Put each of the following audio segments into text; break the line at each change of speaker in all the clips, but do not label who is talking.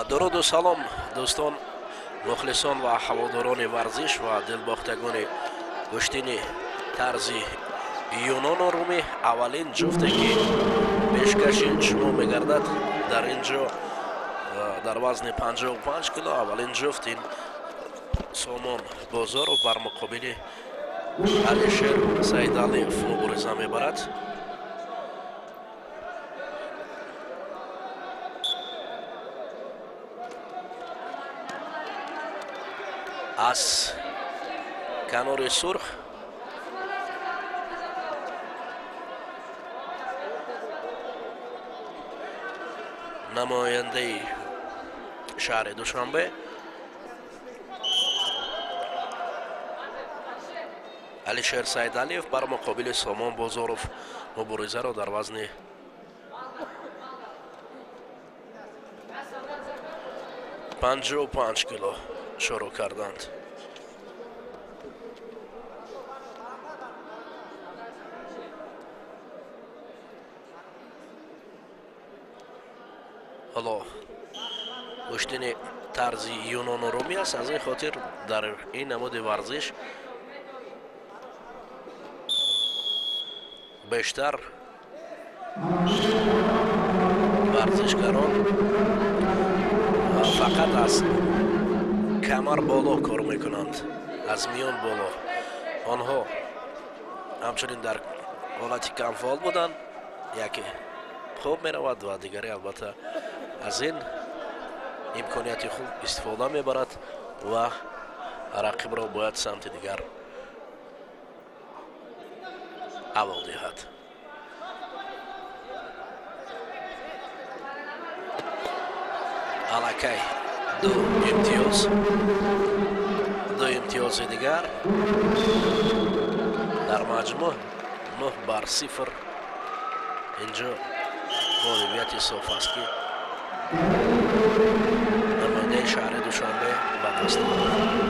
Дуруду салом, дӯстон, мухлисон ва ҳаводорони варзиш ва дилбохтагони гӯштини тарзи юнону румӣ. Аввалин ҷуфте, ки пешкаши шумо мегардад дар ин ҷо, дар вазни 55 кило, аввалин ҷуфт ин Сомон Бозоров бар муқобили Алишер Саидалиев мубориза мебарад. Аз канори сурх намояндаи шаҳри Душанбе Алишер Саидалиев бар муқобили Сомон Бозоров муборизаро дар вазни 55 кило шурӯъ карданд. Ҳоло гӯштини тарзи юнону румӣ аст, аз ин хотир дар ин намуди варзиш бештар варзишгарон фақат аз камар боло кор мекунанд, аз миён боло. Онҳо ҳамчунин дар ҳолати камфаъол буданд, яке хуб меравад ва дигаре албатта аз ин имконияти хуб истифода мебарад ва рақибро бояд самти дигар ҳаво диҳад. Аллакай ду имтиёз, ду имтиёзи дигар, дар маҷмӯъ 9 бар 0. Инҷо ғолибияти соф аст, ки намояндаи шаҳри Душанбе ба даст овард.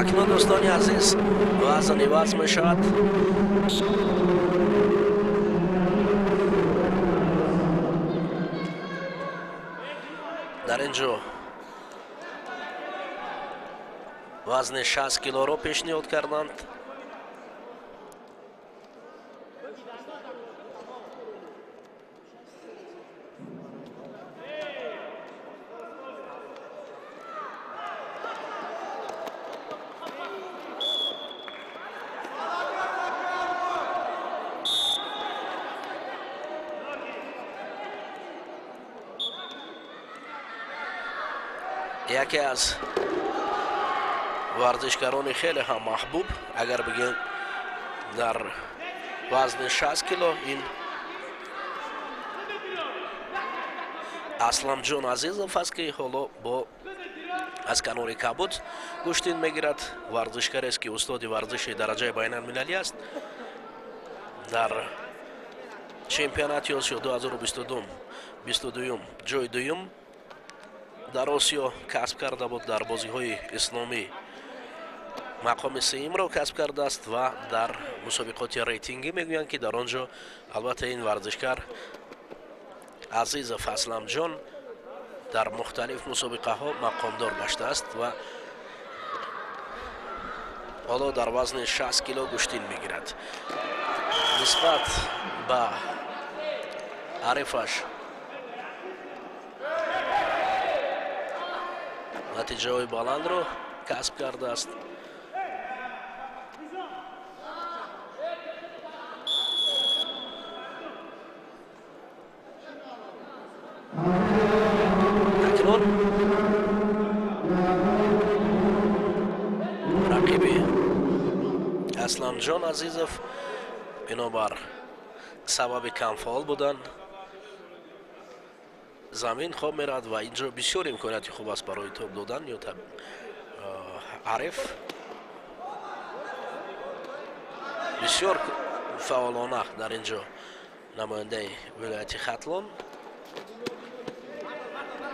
Акнун, дӯстони азиз, вазн иваз мешавад. Дар ин ҷо вазни 60 килоро пешниҳод карданд. Яке аз варзишгарони хеле ҳам маҳбуб, агар бигем, дар Вазни 60 кило ин Асламҷон Азизов аст, ки ҳоло бо аз канори кабуд гӯштин мегирад. Варзишгарест, ки устоди варзиши дараҷаи байналмилалӣ аст. Дар чемпионати Осиё 2022 ҷои дуюм дар Осиё касб карда буд, дар бозиҳои исломӣ мақоми сеюмро касб кардааст ва дар мусобиқоти рейтингӣ мегӯянд, ки дар он ҷо албатта ин варзишгар Азизов Асламҷон дар мухталиф мусобиқаҳо мақомдор гаштааст ва ҳоло дар вазни 60 кило гӯштин мегирад. Нисбат ба ҳарифаш натиҷаҳои баландро касб кардааст. Акнун рақиби Асламҷон Азизов бинобар сабаби камфаъол будан замин хоб меравад ва инҷо бисёр имконияти хуб аст барои тоб додан ё ҳариф бисёр фаъолона дар ин ҷо намояндаи вилояти Хатлон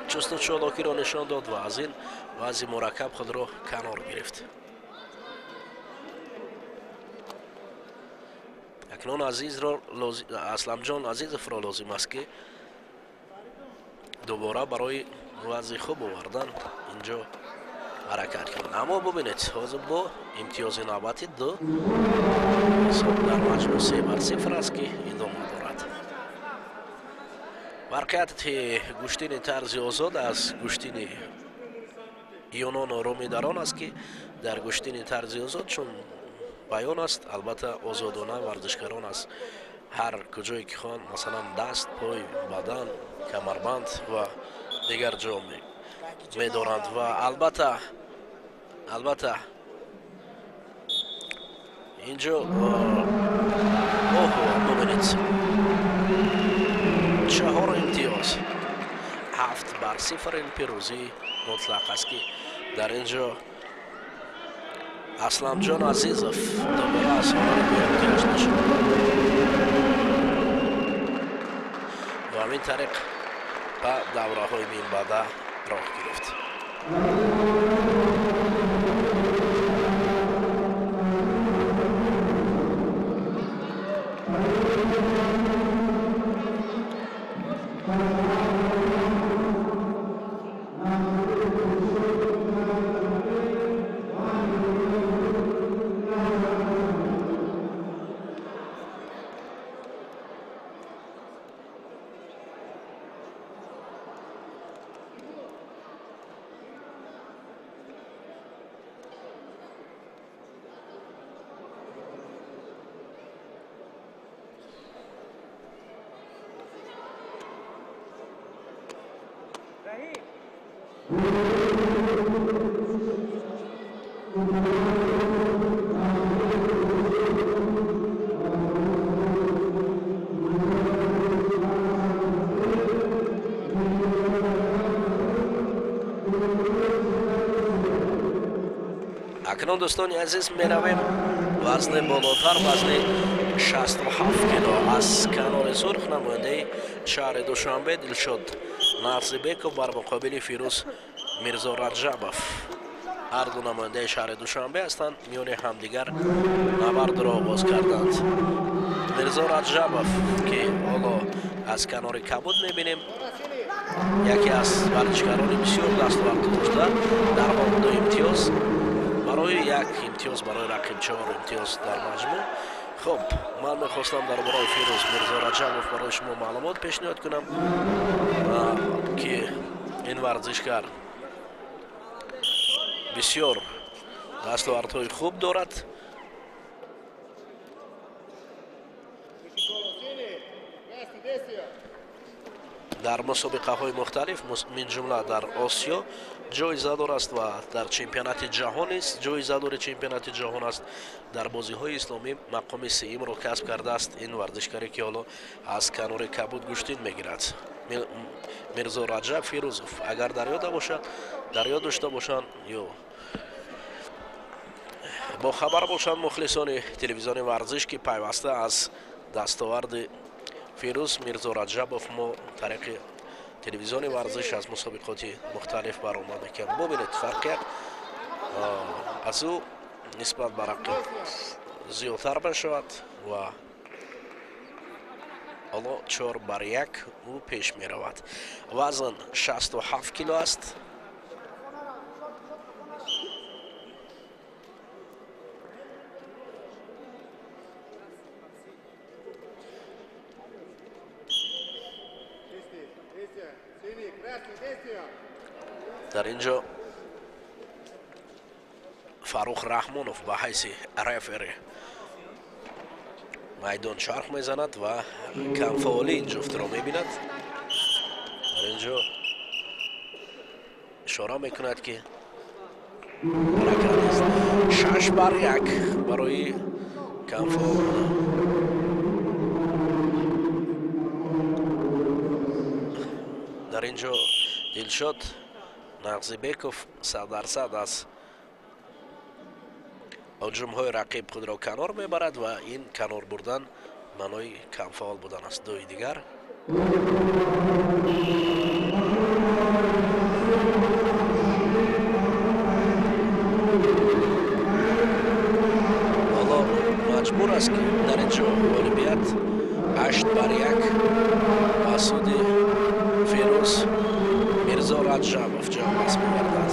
чусту чолокиро нишон дод ва аз ин вазъи мураккаб худро канор гирифт. Акнун Асламҷон Азизовро лозим аст, ки дубора барои вазъи хуб овардан инҷо ҳаракат кунад. Аммо бубинед, ҳозир бо имтиёзи навбати ду ҳисоб дар маҷмӯъ 3-0 аст, ки идома дорад. Фарқияти гӯштини тарзи озод аз гӯштини юнону румӣ дар он аст, ки дар гӯштини тарзи озод, чун баён аст, албатта озодона варзишгарон аз ҳар куҷое ки хоҳанд, масалан даст, пой, бадан, камарбанд ва дигар ҷо медоранд ва албатта инҷо оҳо, бубинед, 4 имтиёз, 7-0. Ин пирӯзии мутлақ аст, ки дар ин ҷо Асламҷон Азизов дубора аз ҳунари беҳамтояш нишон дод ва ҳамин тариқ ба давраҳои минбаъда роҳ гирифт. Акнун, дӯстони азиз, меравем вазни болотар, вазни 67 кило. Аз канори сурх намояндаи шаҳри Душанбе Дилшод Насибеков бар муқобили Фирӯз Мирзо Раҷабов. Ҳарду намояндаи шаҳри Душанбе ҳастанд, миёни ҳамдигар набардро оғоз карданд. Мирзо Раҷабов, ки ҳоло аз канори кабуд мебинем, яке аз варзишгарони бисёр дастовард дошта, дар ҳол ду имтиёз барои як имтиёз барои рақиб, 4 имтиёз дар маҷмӯъ. Хуб, ман мехостам дар бораи Фирӯз Мирзо Раҷабов барои шумо маълумот пешниҳод кунам, ки ин варзишгар бисёр дастовардҳои хуб дорад. Дар мусобиқаҳои мухталиф, мин ҷумла дар Осиё ҷоизадор аст ва дар чемпионати ҷаҳон низ ҷоизадори чемпионати ҷаҳон аст. Дар бозиҳои исломӣ мақоми сеюмро касб кардааст. Ин варзишгаре, ки ҳоло аз канори кабуд гӯштин мегирад, Мирзо Раҷаб Фирӯзов. Агар дар ёда бошад, дар ёд дошта бошанд ё бохабар бошанд мухлисони телевизиони Варзиш, ки пайваста аз дастоварди Фирӯз Мирзо Раҷабов мо тариқи телевизиони Варзиш аз мусобиқоти мухталиф баромад мекунем. Бубинед, фарқият аз ӯ нисбат ба рақиб зиёдтар мешавад ва ҳоло 4-1 ӯ пеш меравад. Вазн 67 кило аст. Дар ин ҷо Фаррух Раҳмонов ба ҳайси рефери майдон чарх мезанад ва камфаъолии ин ҷуфтро мебинад. Дар ин ҷо ишора мекунад, ки ҳаракат нест. 6-1 барои камфаъол. Дар ин ҷо Дилшод Нағзибеков 100% аз ҳуҷумҳои рақиб худро канор мебарад ва ин канор бурдан маънои камфаъол будан аст. Дуи дигар. Ҳоло маҷбур аст, ки дар ин ҷо ғолибият 8-1 ба суди Фирӯз Мирзо Раҷабов ҷамъбаст мегардад.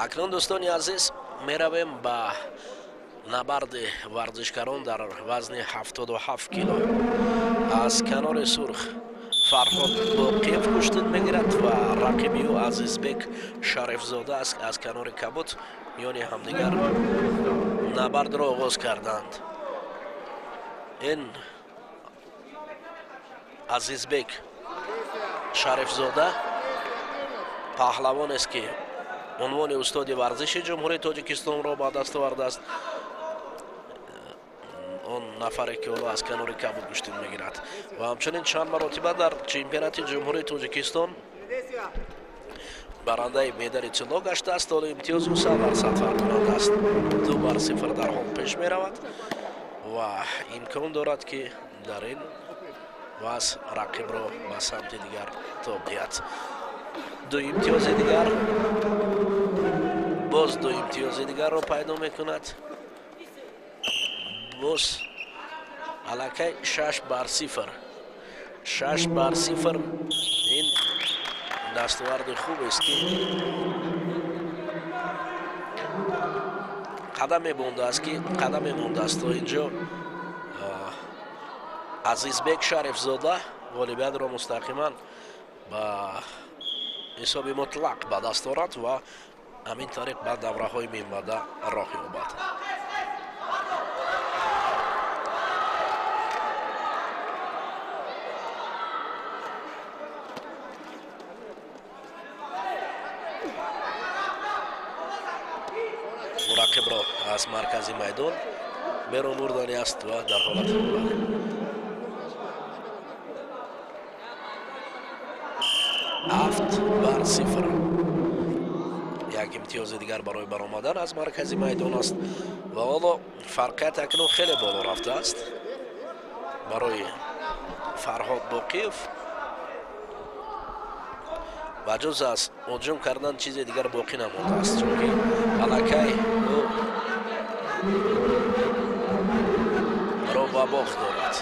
Акнун, дӯстони азиз, меравем ба набарди варзишгарон дар вазни 77 кило. Аз канори сурх Фарҳод Боқиев гӯштин мегирад ва рақиби ӯ Азизбек Шарифзода аст аз канори кабуд. Миёни ҳамдигар набардро оғоз карданд. Ин Азизбек Шарифзода паҳлавонест, ки унвони устоди варзиши Ҷумҳурии Тоҷикистонро ба даст овардааст. Он нафаре, ки ҳоло аз канори кабуд гӯштин мегирад ва ҳамчунин чанд маротиба дар чемпионати Ҷумҳурии Тоҷикистон барандаи медали тилло гаштааст. Ҳоло имтиёзи ӯ 100% фарқкунанда аст, 2-0 дар ҳол пеш меравад ва имкон дорад, ки дар ин вазн рақибро ба самти дигар тоб диҳад. Ду имтиёзи дигар, боз ду имтиёзи дигарро пайдо мекунад. Боз аллакай 6-0, 6-0. Ин дастоварди хубест, ки қадаме мондааст, ки қадаме мондааст то инҷо Азизбек Шарифзода ғолибиятро мустақиман ба ҳисоби мутлақ ба даст орад ва ҳамин тариқ ба давраҳои минбаъда роҳ ёбад. Рақибро аз маркази майдон берун бурдани аст ва дар ҳолати 7-0 як. Имтиёзи дигар барои баромадан аз маркази майдон аст ва ҳоло фарқият акнун хеле боло рафтааст барои Фарҳод Боқиев. Ба ҷуз аз ҳуҷум кардан чизе дигар боқӣ намондааст, чунки аллакай ӯ рӯ ба бохт дорад.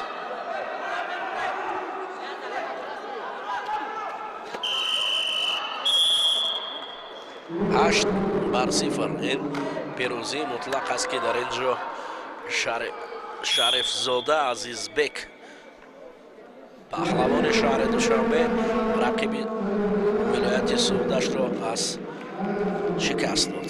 8-0. Ин пирӯзии мутлақ аст, ки дар ин ҷо Шарифзода Азизбек, паҳлавони шаҳри Душанбе, рақиби вилояти Суғдашро аз шикаст дод.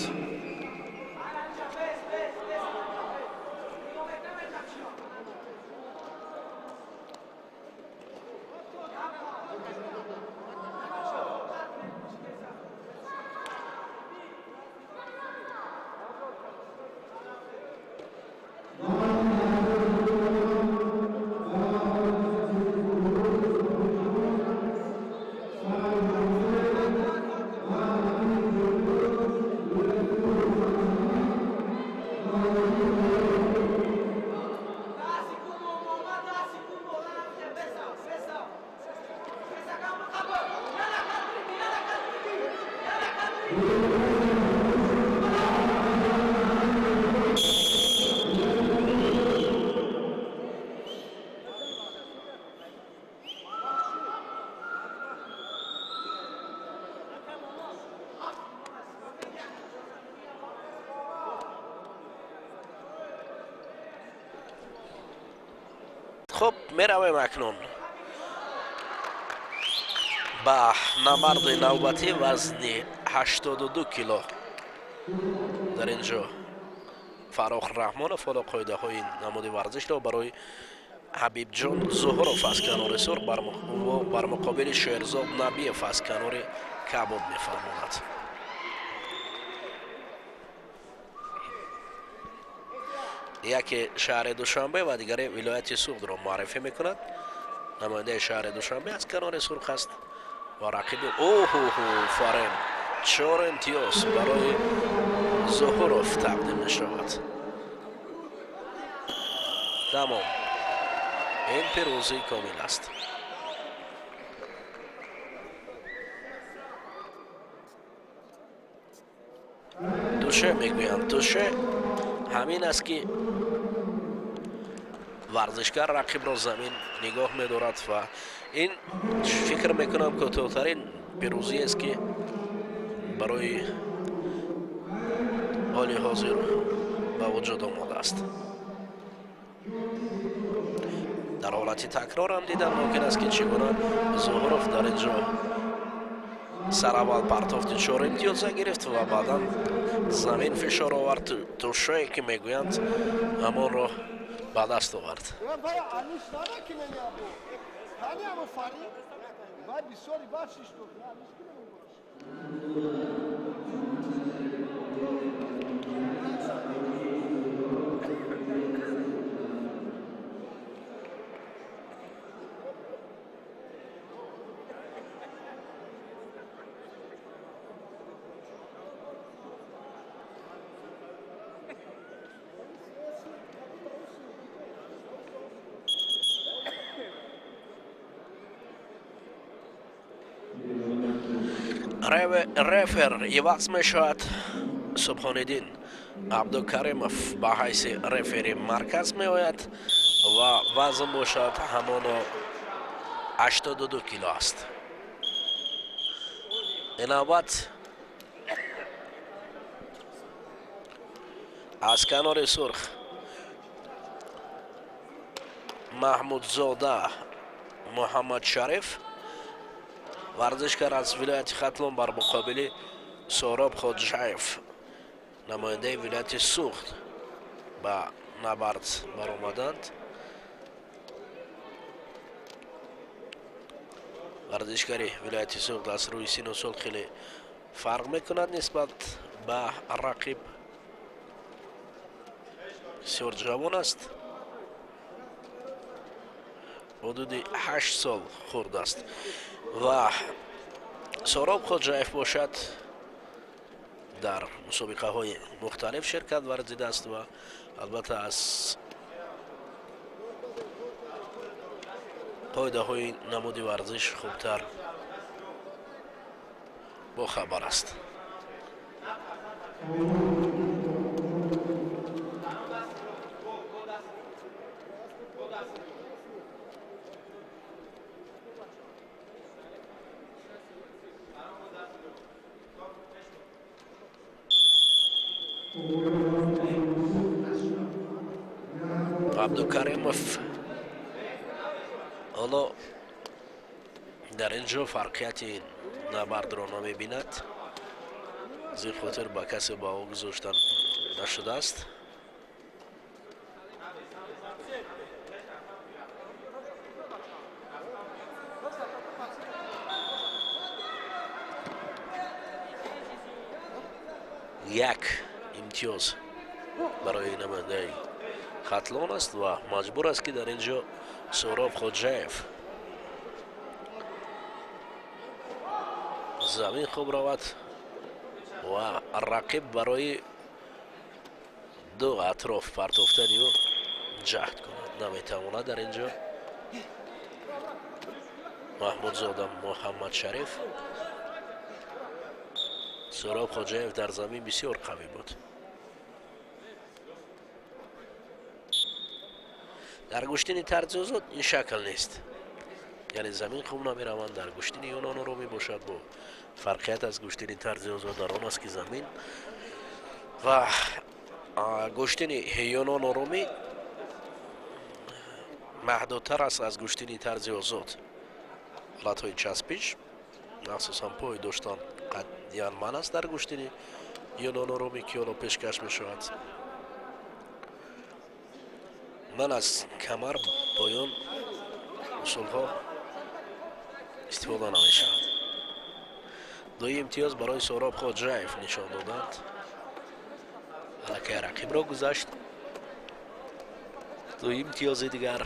Хуб, меравем акнун ба набарди навбатӣ вазни 82 кило. Дар ин ҷо Фаррух Раҳмонов ҳоло қоидаҳои намуди варзишро барои Ҳабибҷон Зуҳуров аз канори сурх бар муқобили Шерзод Набиев аз канори кабуд мефармонад. Яке шаҳри Душанбе ва дигаре вилояти Суғдро муаррифӣ мекунад. Намояндаи шаҳри Душанбе аз канори сурх аст ва рақиби оҳуҳу фарем. 4 имтиёз барои Зуҳуров тақдим мешавад. Тамом, ин пирӯзии комил аст. Туше мегӯянд, туше ҳамин аст, ки варзишгар рақибро замин нигоҳ медорад ва ин фикр мекунам, кӯтоҳтарин пирӯзиест, ки барои ҳоли ҳозир ба вуҷуд омадааст. Дар ҳолати такрор ҳам дидан мумкин аст, ки чӣ гуна Зуҳуров дар ин ҷо сараввал партофти 4 имтиёза гирифт ва баъдан замин фишор овард, тушое ки мегӯянд, ҳамонро ба даст овард. Рефер иваз мешавад. Субҳониддин Абдукаримов ба ҳайси рефери марказ меояд ва вазн бошад ҳамоно 82 кило аст. Ин навбат аз канори сурх Маҳмудзода Муҳаммадшариф, варзишгар аз вилояти Хатлон, бар муқобили Соҳроб Хоҷаев, намояндаи вилояти Суғд, ба набард баромаданд. Варзишгари вилояти Суғд аз рӯи сину сол хеле фарқ мекунад нисбат ба рақиб, бисёр ҷавон аст, ҳудуди 8 сол хурд аст ва Соҳроб Хоҷаев бошад Дар мусобиқаҳои мухталиф ширкат варзидааст ва албатта аз қоидаҳои намуди варзиш хубтар бохабар аст. Абдукаримов ҳоло дар ин ҷо фарқияти набардро намебинад, аз ин хотир ба касе ба ӯ гузошта нашудааст. Як имтиёз барои намояндаи Хатлон аст ва маҷбур аст, ки дар ин ҷо Суҳроб Хоҷаев замин хуб равад ва рақиб барои ду атроф партофтани ӯ ҷаҳд кунад. Наметавонад дар ин ҷо Маҳмудзода Муҳаммадшариф. Суҳроб Хоҷаев дар замин бисёр қавӣ буд. Дар гӯштини тарзи озод ин шакл нест, яъне замин хуб намераванд. Дар гӯштини юнону румӣ бошад, бо фарқият аз гӯштини тарзи озод дар он аст, ки замин ва гӯштини юнону румӣ маҳдудтар аст аз гӯштини тарзи озод. Ҳолатҳои часпиш, махсусан пой доштан, қатъиян ман аст дар гӯштини юнону румӣ, ки ҳоло пешкаш мешавад. Ман аз камар поён усулҳо истифода намешавад. Дуи имтиёз барои Суҳроб Хоҷаев нишон доданд. Аллакай рақибро гузашт. Дуи имтиёзи дигар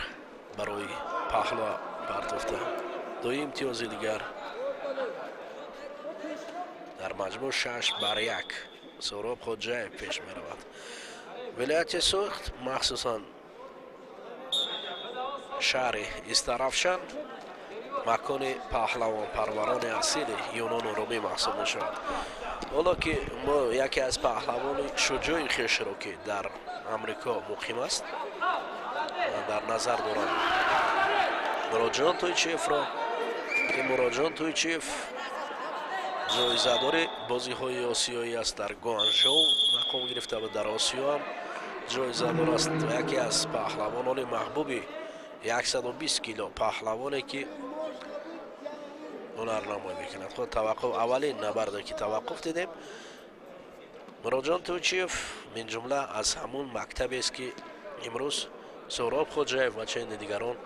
барои паҳлӯ партофта. Дуи имтиёзи дигар. Дар маҷмӯъ 6-1 Суҳроб Хоҷаев пеш меравад. Вилояти Суғд, махсусан шаҳри Истаравшан, макони паҳлавонпарварони асили юнону румӣ маҳсуб мешавад. Ҳоло ки мо яке аз паҳлавони шуҷои хешро, ки дар Амрико муқим аст, дар назар дорам Муроҷон Тойчиевро, ки Муроҷон Тойчиев ҷоизадори бозиҳои осиёӣ аст, дар Гуанжоу мақом гирифта ва дар Осиё ҳам ҷоизадор аст ва яке аз паҳлавонони маҳбуби 120 кило, паҳлавоне ки ҳунарнамоӣ мекунад. Худ таваққуф, аввалин набарде ки таваққуф дидем, Муроҷон Тойчиев минҷумла аз ҳамун мактабест, ки имрӯз Суҳроб Хоҷаев ва ченди дигарон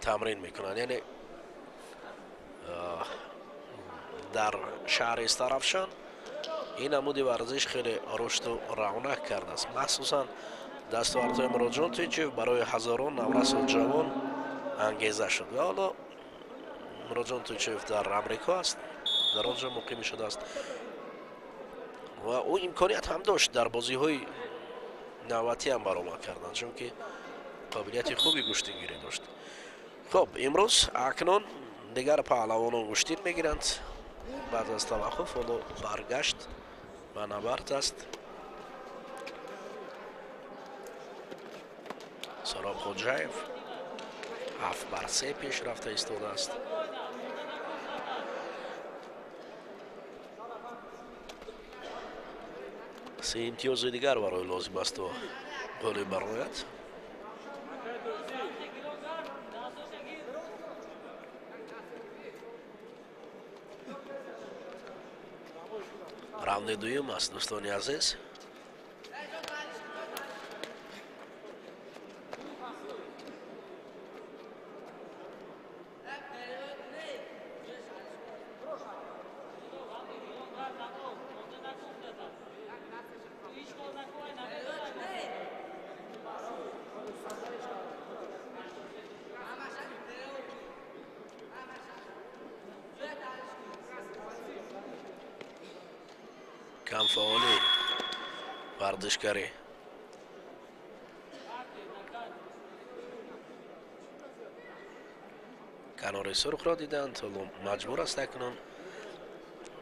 тамрин мекунанд. Яъне дар шаҳри Истаравшан ин намуди варзиш хеле рушду равнақ кардааст. Махсусан дастовардҳои Муроҷон Тойчиев барои ҳазорон наврасу ҷавон ангеза шуд. Ва ҳоло Муроҷон Тойчиев дар Амрико аст, дар он ҷо муқим шудааст ва ӯ имконият ҳам дошт дар бозиҳои навбатӣ ҳам баромад кардан, чунки қобилияти хуби гӯштингирӣ дошт. Хуб, имрӯз акнун дигар паҳлавонон гӯштин мегиранд. Баъд аз таваққуф ҳоло баргашт ба набард аст. Суҳроб Хоҷаев 7-3 пеш рафта истодааст. Се имтиёзи дигар барои лозим аст то ғолиб барояд. Раунди дуюм аст, дӯстони азиз. Камфаъолии варзишгарӣ. Канори сурхро диданд, ҳоло маҷбур аст акнун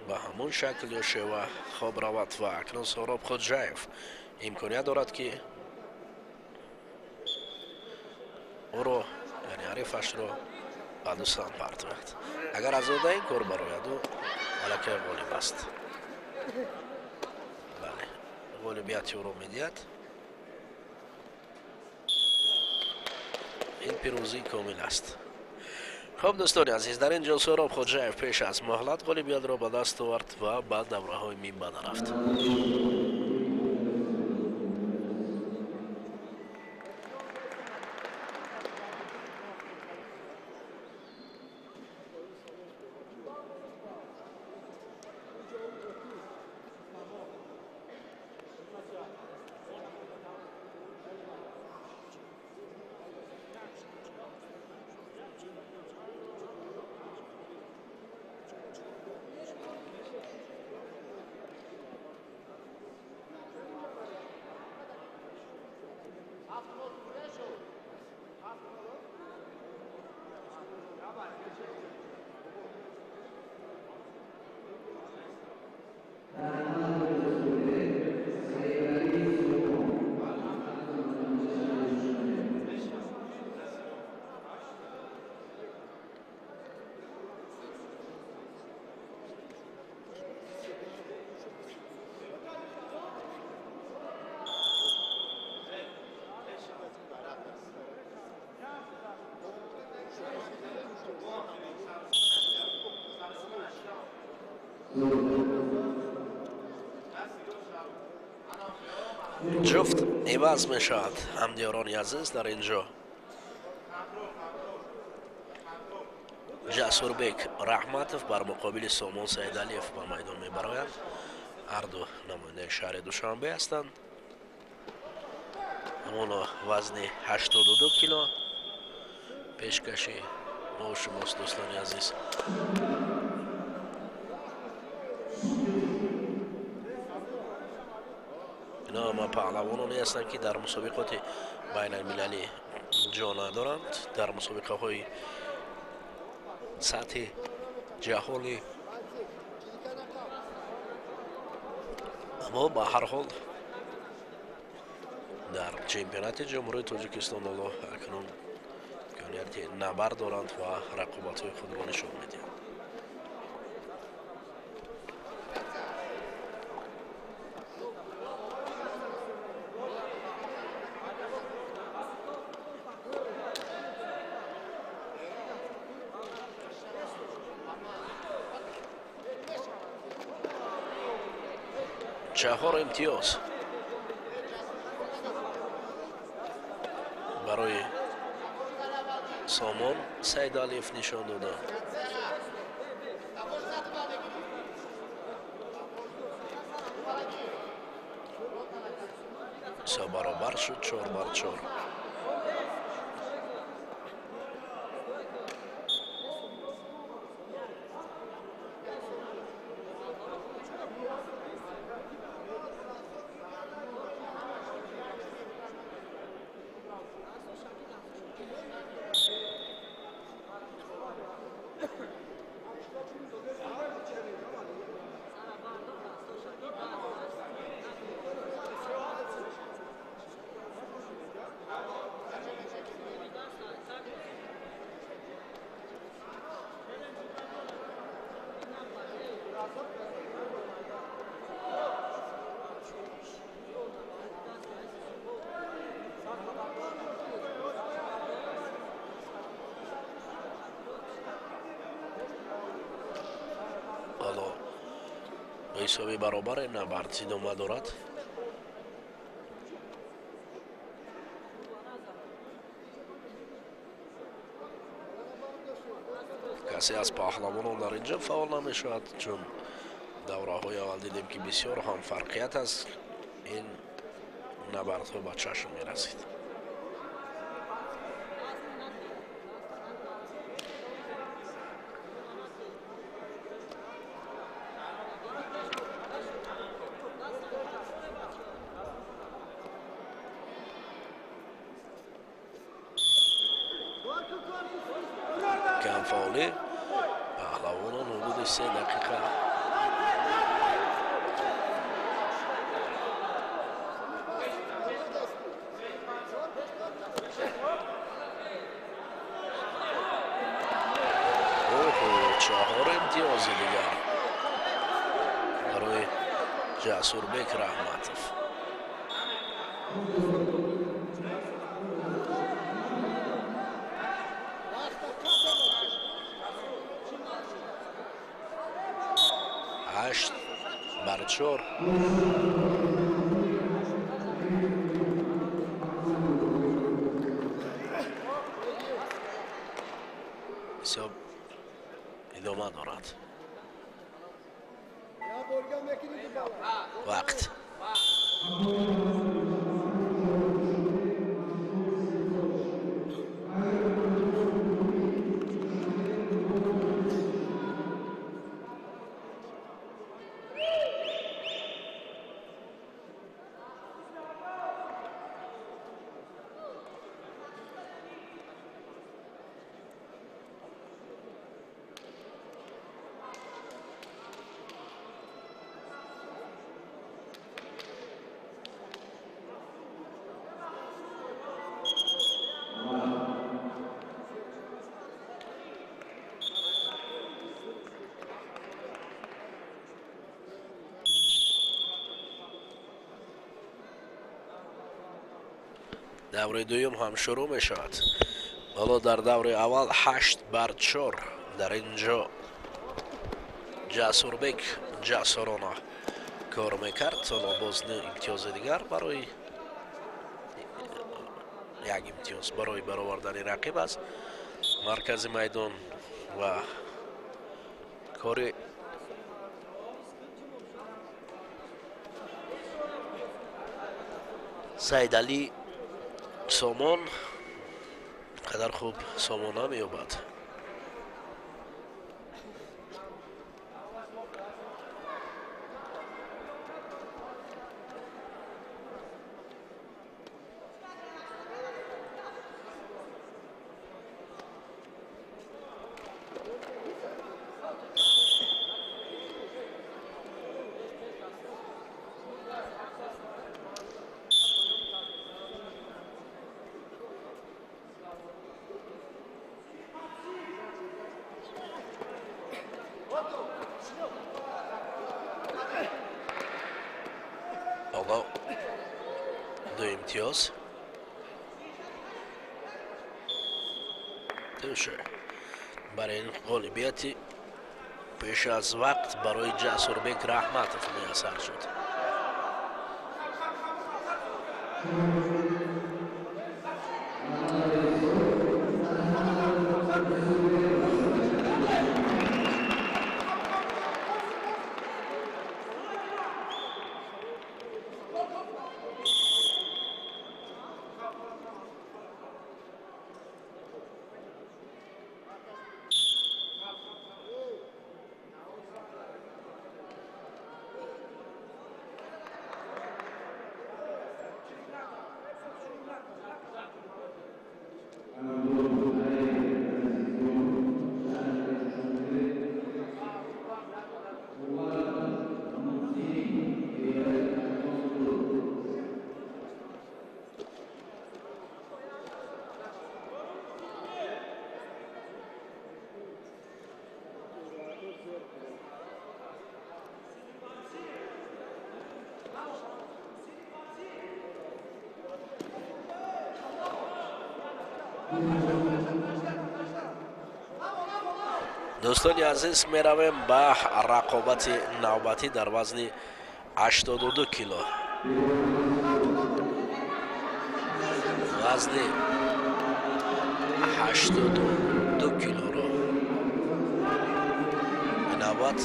ба ҳамон шакл ё шева хоб равад ва акнун Соҳроб Хоҷаев имконият дорад, ки ӯро, яъне ҳарифашро, ба ду самт партояд. Агар аз ода ин кор барояд, ӯ аллакай ғолиб аст. Бале, ғолибияти ӯро медиҳад. Ин пирӯзии комил аст. Хуб, дӯстони азиз, дар ин ҷо Соҳроб Хоҷаев пеш аз муҳлат ғолибиятро ба даст овард ва ба давраҳои минбаъда рафт. Ҷуфт иваз мешавад, ҳамдиёрони азиз. Дар ин ҷо Ҷасурбек Раҳматов бар муқобили Сомон Саидалиев ба майдон мебароянд. Ҳарду намояндаи шаҳри Душанбе ҳастанд. Ҳамоно вазни 82 кило пешкаши мо шумост, дӯстони азиз. Ино ҳама паҳлавононе ҳастанд, ки дар мусобиқоти байналмилалӣ ҷо надоранд, дар мусобиқаҳои сатҳи ҷаҳонӣ, аммо ба ҳар ҳол дар чемпионати Ҷумҳурии Тоҷикистон ҳоло акнун имконияти набард доранд ва рақобатҳои худро нишон медиҳанд. Чаҳор имтиёз барои Сомон Саидалиев нишон дода. Ҳисоб баробар шуд, 4 бар 4. Ҳоло ба ҳисоби баробаре набард идома дорад. Касе аз паҳлавонон дар инҷо фаъол намешавад, чун давраҳои аввал дидем, ки бисёр ҳам фарқият аз ин набардҳо ба чашм мерасид. Холӣ. Паҳлавонон ҳудуди 3 дақиқа оҳо, 4 имтиёзи дигар барои Ҷасурбек Раҳматов. 8 бар 4. Ҳисоб идома дорад. Вақт. Даври дуюм ҳам шурӯъ мешавад. Ҳоло дар даври аввал 8 бар 4 дар ин ҷо Ҷасурбек ҷасурона кор мекард. Ҳоло боз имтиёзи дигар барои 1 имтиёз барои баровардани рақиб аз маркази майдон ва кори Саидалӣ Сомон қадар хуб сомона меёбад. Ҳоло 2 имтиёз туше бар ин ғолибияти пеш аз вақт барои Ҷасурбек Раҳматов муяссар шуд. Дӯстони азиз, меравем ба рақобати навбатӣ дар вазни 82 кило. Вазни 82 килоро навбат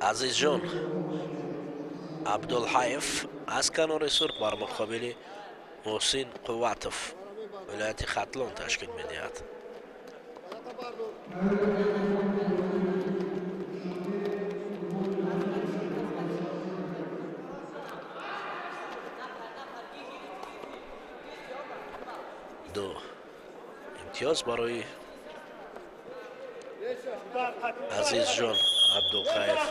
Азизҷон Абдулҳаев аз канори сурх бар муқобили Муҳсин Қувватов, вилояти Хатлон, ташкил медиҳад. Имтиёз барои Азизҷон Абдулхаев.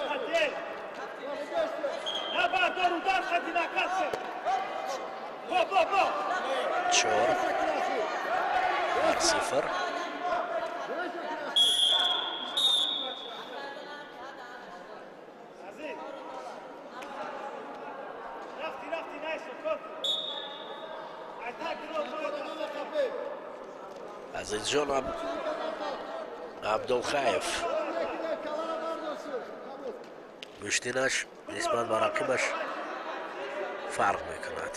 4-0. Азизҷон Абдулхаев гӯштинаш нисбат ба рақибаш фарқ мекунад.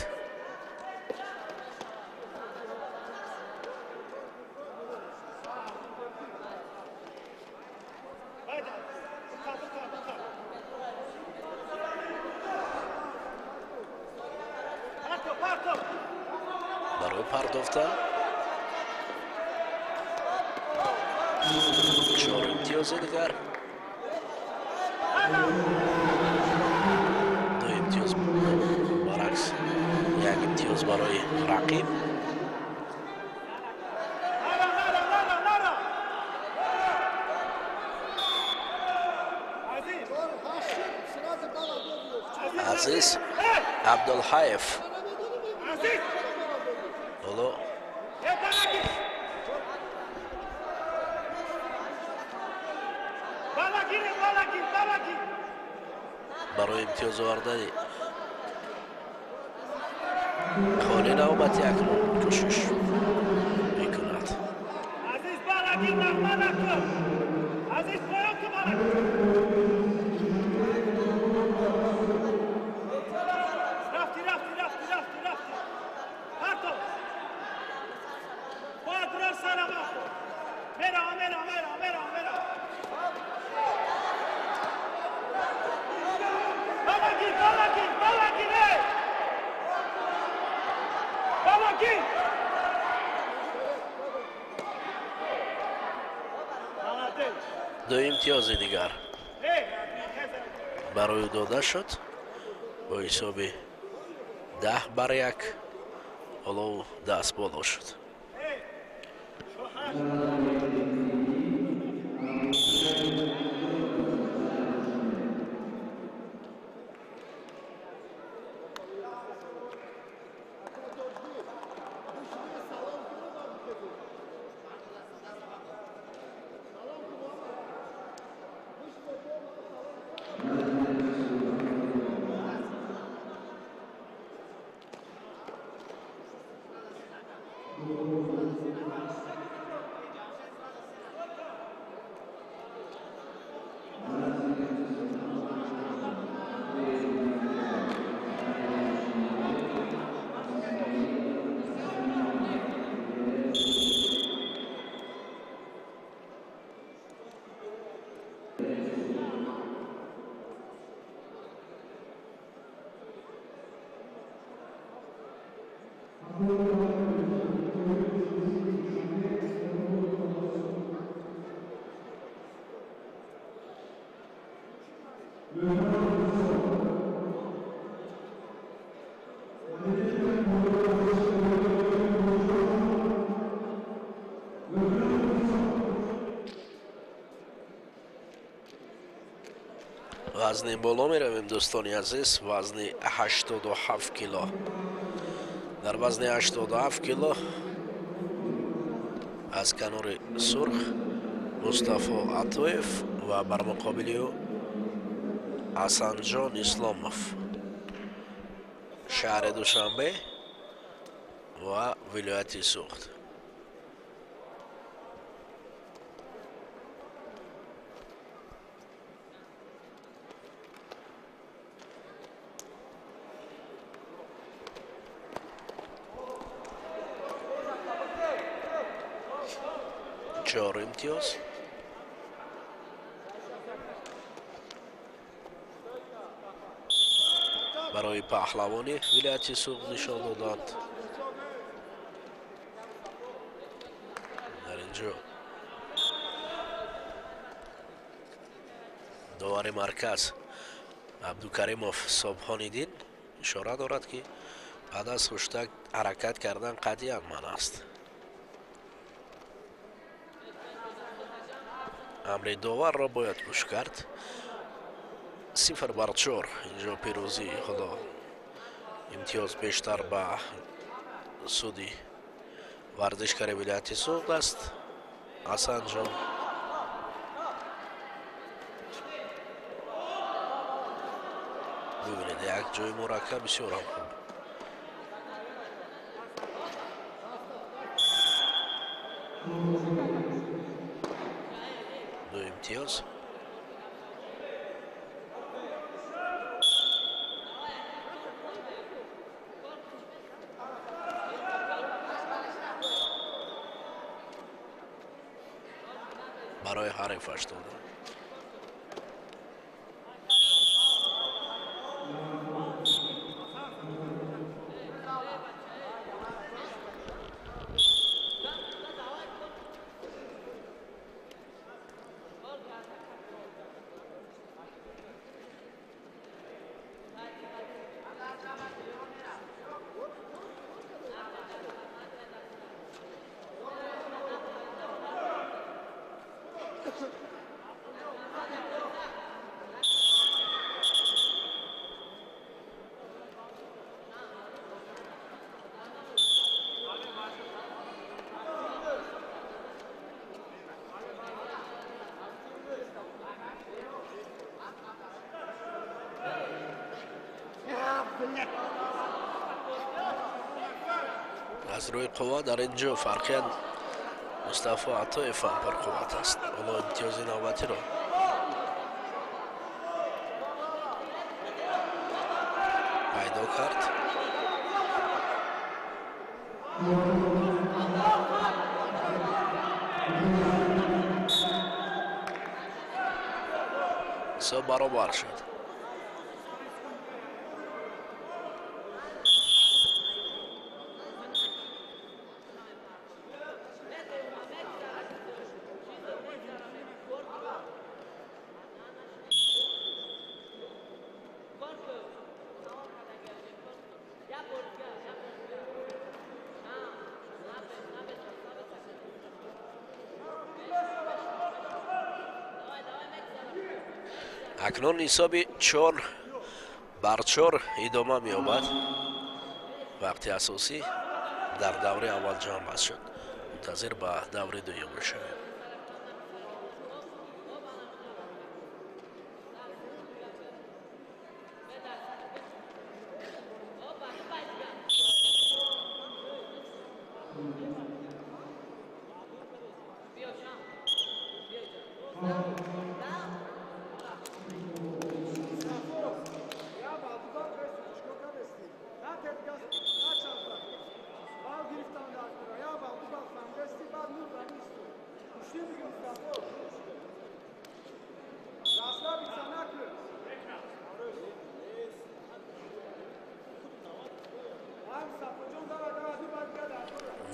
Барои пардохта 4 имтиёзи дигар, 2 имтиёз баръакс, 1 имтиёз барои рақиб. Азиз Абдулхаев ҳоло барои имтиёз овардани холи навбати акнун кӯшиш мекунад. Ду имтиёзи дигар барои ӯ дода шуд бо ҳисоби 10-1. Ҳоло ӯ даст боло шуд. Вазни боло меравем, дӯстони азиз, вазни 87 кило. Дар вазни 87 кило аз канори сурх Мустафо Атоев ва бар муқобили ӯ Ҳасанҷон Исломов, шаҳри Душанбе ва вилояти Суғд. Чор имтиёз. Барои паҳлавони вилояти Суғд нишон доданд. Дар инҷо довари марказ Абдукаримов Собҳониддин ишора дорад, ки баъд аз хуштак ҳаракат кардан қатъиян манъ аст. Амри доварро бояд гӯш кард. 0-4 инҷо пирӯзӣ, ҳоло имтиёз бештар ба суди варзишгари вилояти Суғд аст. Ҳасанҷон бибинед, як ҷои мураккаб бисёр ҳам хуб. Ду имтиёз. Барои ҳарифаш дода. Аз рӯи қувва дар ин ҷо фарқият Мустафо Атоев ҳам пурқувват аст. Ҳоло имтиёзи навбатиро пайдо кард. Ҳисоб баробар шуд. Акнун ҳисоби 4-4 идома меёбад. Вақти асосӣ дар даври аввал ҷамъбаст шуд. Мунтазир ба даври дуюм мешавем.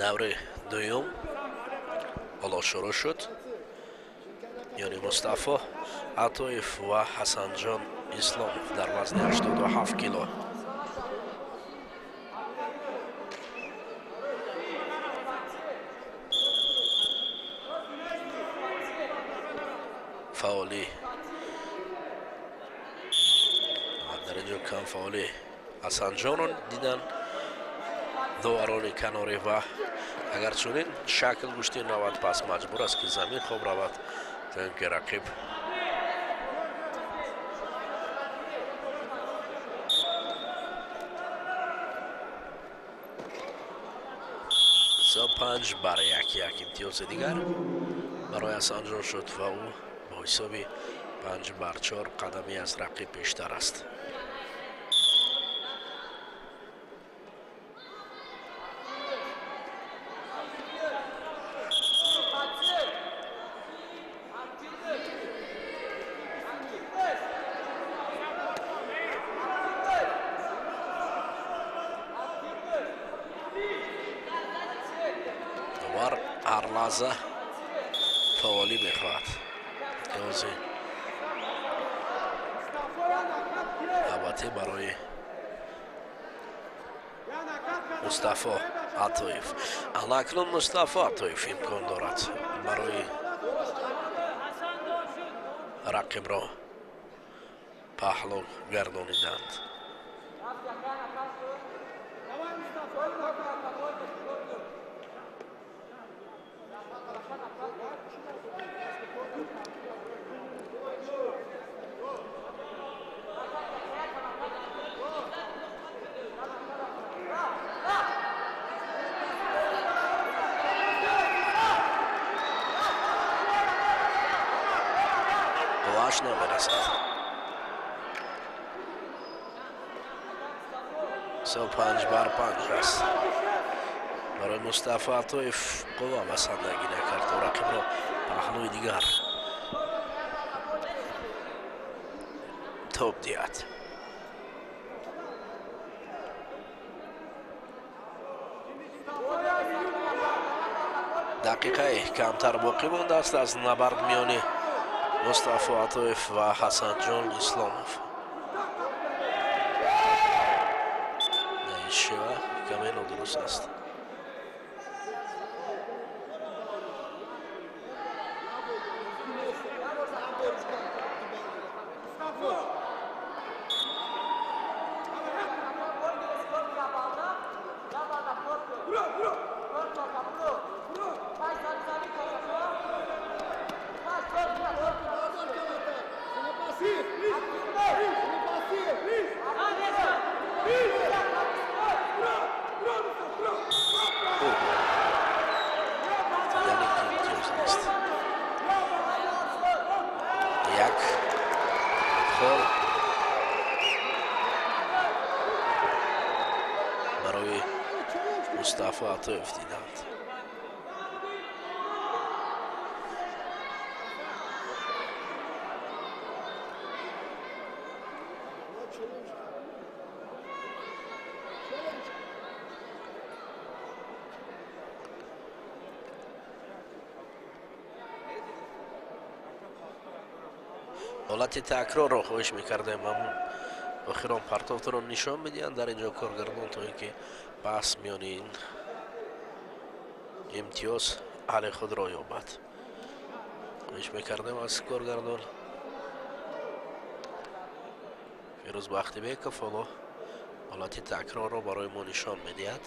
Даври дуюм ҳоло шурӯъ шуд. Миёни Мустафо Атоев ва Ҳасанҷон Исломов дар вазни 87 кило. Фаъолӣ дар ин ҷо кам фаъолӣ Ҳасанҷонро дидан доварони канорӣ ва агар чунин шакл гӯшти навад, пас маҷбур аст, ки замин хоб равад, то ин ки рақиб 5-1, як имтиёзи дигар барои Ҳасанҷон шуд ва ӯ бо ҳисоби 5-4 қадами аз рақиб пештар аст. Довар ҳар лаҳза фаъолӣ мехоҳад. Имтиёзи навбатӣ барои Мустафо Атоев. Акнун Мустафо Атоев имкон дорад барои Рақибро паҳлӯ гардониданд. Қуввааш намерасад. Ҳисоб 5 бар 5 аст барои Мустафо Атоев. Қувва басандагӣ накард, рақибро паҳлӯи дигар тоб диҳад. Дақиқаи камтар боқӣ мондааст аз набард миёни Мустафо Атоев ва Ҳасанҷон Исломов. Ин шева каме нодуруст аст. Яъне ки имтиёз нест, як хол барои Мустафо Атоев диданд. Ҳолати такрорро хоҳиш мекардем. Ҳамун охирон партовторо нишон медиҳанд дар ин ҷо коргардон, то ин ки баҳс миёни ин имтиёз ҳалли худро ёбад. Хоҳиш мекардем аз коргардон Фирӯз Бахтибеков, ҳоло ҳолати такрорро барои мо нишон медиҳад.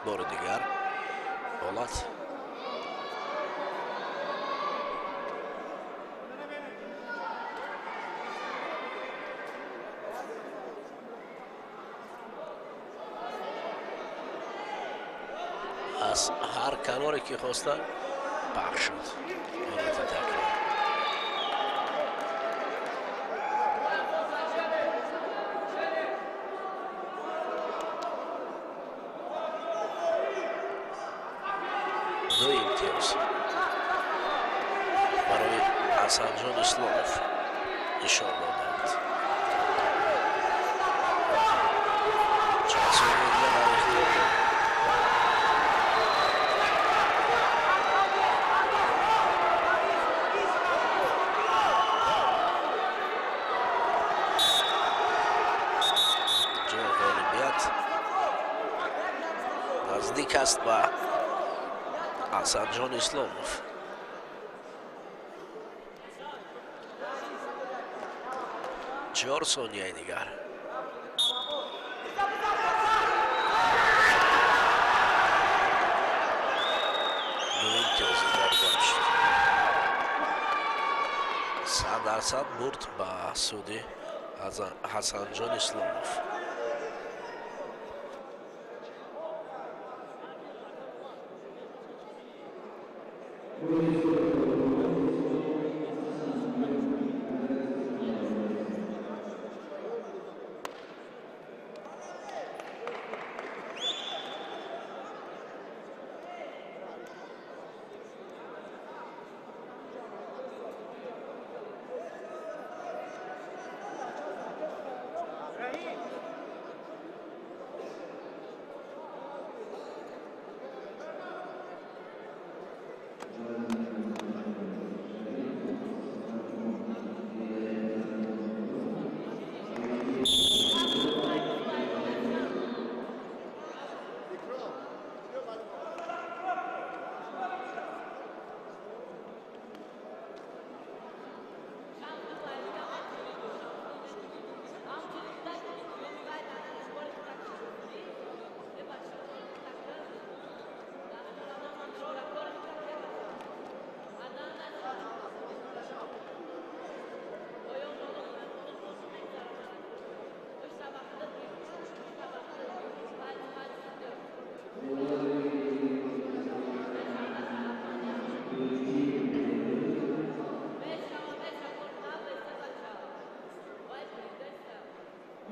Бори дигар ҳолат. Аз ҳар каноре ки хостанд, пахш шуд. Ҳолати такрор. Ду имтиёз барои Ҳасанҷон Исломов нишон доданд. Чанд сония дигар дар ихтиёр дорад. Ҷои ғолибият наздик аст ба Ҳасанҷон Исломов. 4 сонияи дигар. Ду имтиёзи даргам шуд. 100% бурд ба суди Ҳасанҷон Исломов.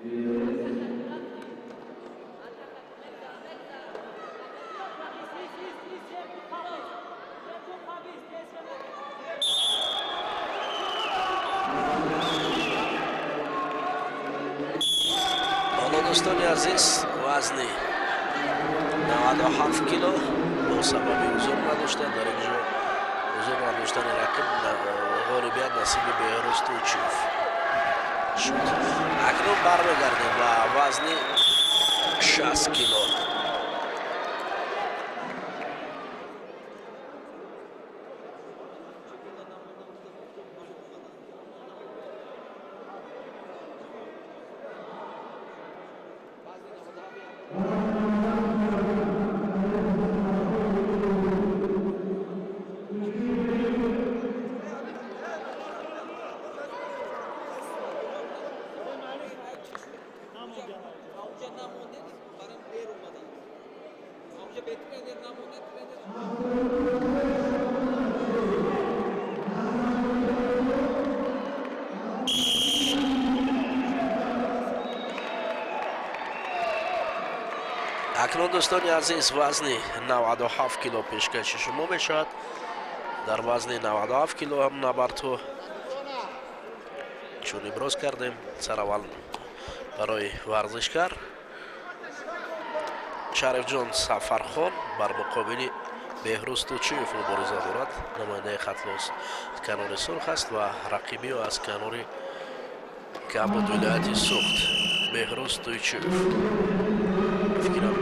Ҳоло, дӯстони азиз, вазни 97 кило бо сабаби ҳузур надоштан дар ин ҷо, ҳузур надоштани рақиб, ғолибият насиби Беҳрӯз Тӯйчиев шуд. Акнун бармегардем ба вазни 60 кило. Акнун, дӯстони азиз, вазни 97 кило пешкаши шумо мешавад. Дар вазни 97 кило ҳам набардҳо, чун иброз кардем, сараввал барои варзишгар Шарифҷон Сафархон бар муқобили Беҳрӯз Тӯйчиев мубориза дорад. Намояндаи Хатлон канори сурх аст ва рақиби ӯ аз канори кабуд, вилояти Суғд, Беҳрӯз Тӯйчиев. Фикрам,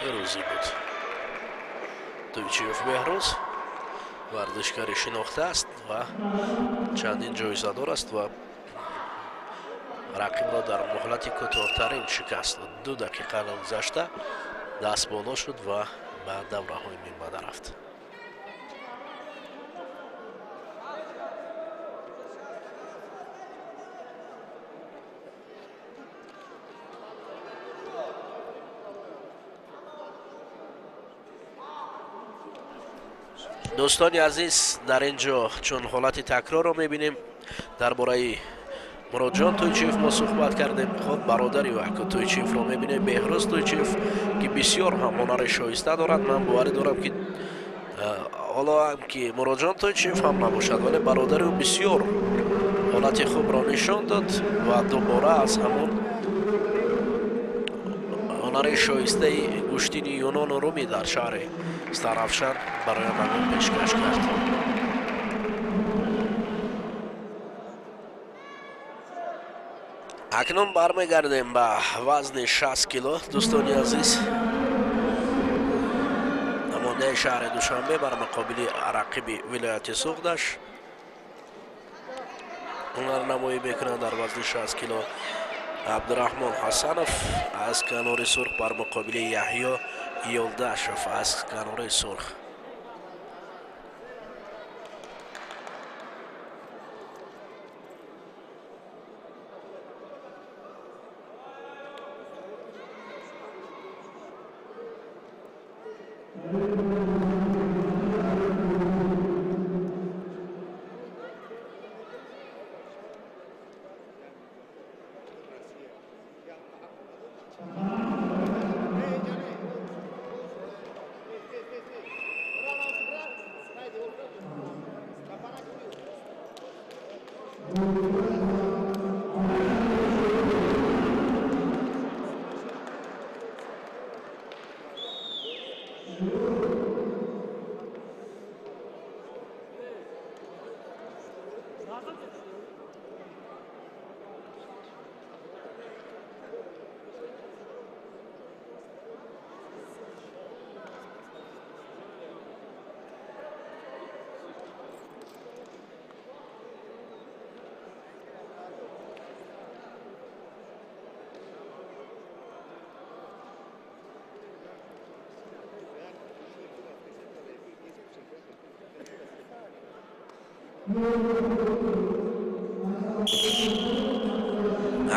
пирӯзӣ буд. Тӯйчиев Беҳрӯз варзишгари шинохта аст ва чандин ҷоизадор аст ва рақибро дар муҳлати кӯтоҳтарин шикаст дод. 2 дақиқа нагузашта даст боло шуд ва ба давраҳои минбаъда рафт. Дӯстони азиз, дар ин ҷо чун ҳолати такрорро мебинем, дар бораи Муроджон Тӯйчиев мо суҳбат кардем. Хуб, бародари ӯ Тӯйчиевро мебинем, Беҳрӯз Тӯйчиев, ки бисёр ҳам ҳунари шоиста дорад. Ман боварӣ дорам, ки ҳоло ҳам ки Муроджон Тӯйчиев ҳам набошад, вале бародари ӯ бисёр ҳолати хубро нишон дод ва дубора аз ҳамон ҳунари шоистаи гӯштини юнону румӣ дар шаҳри Истаравшан барои ҳамагон пешкаш кард. Акнун бармегардем ба вазни 60 кило, дӯстони азиз. Намояндаи шаҳри Душанбе бар муқобили рақиби вилояти Суғдаш ҳунарнамоӣ мекунанд. Дар вазни 60 кило Абдураҳмон Ҳасанов аз канори сурх бар муқобили Яҳё Ёлдашев аз канори сурх.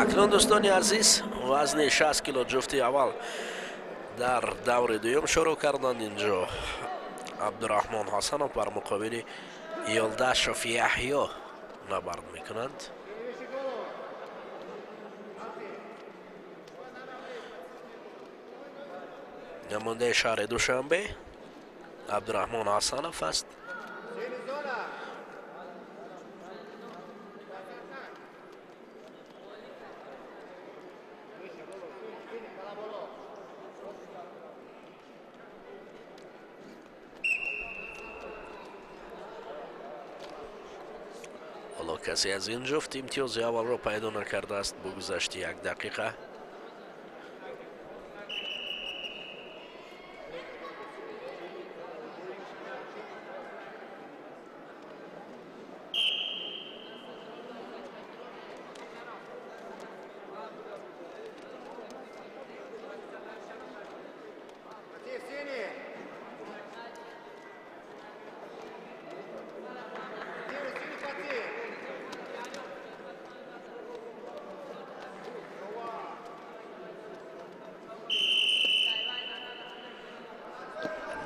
Акнун, дӯстони азиз, вазни 60 кило ҷуфти аввал дар даври дуюм шурӯъ карданд. Инҷо Абдураҳмон Ҳасанов бар муқобили Ёлдашов Яҳё набард мекунанд. Намояндаи шаҳри Душанбе Абдураҳмон Ҳасанов аст. Ҳоло касе аз ин ҷуфт имтиёзи аввалро пайдо накардааст бо гузашти як дақиқа.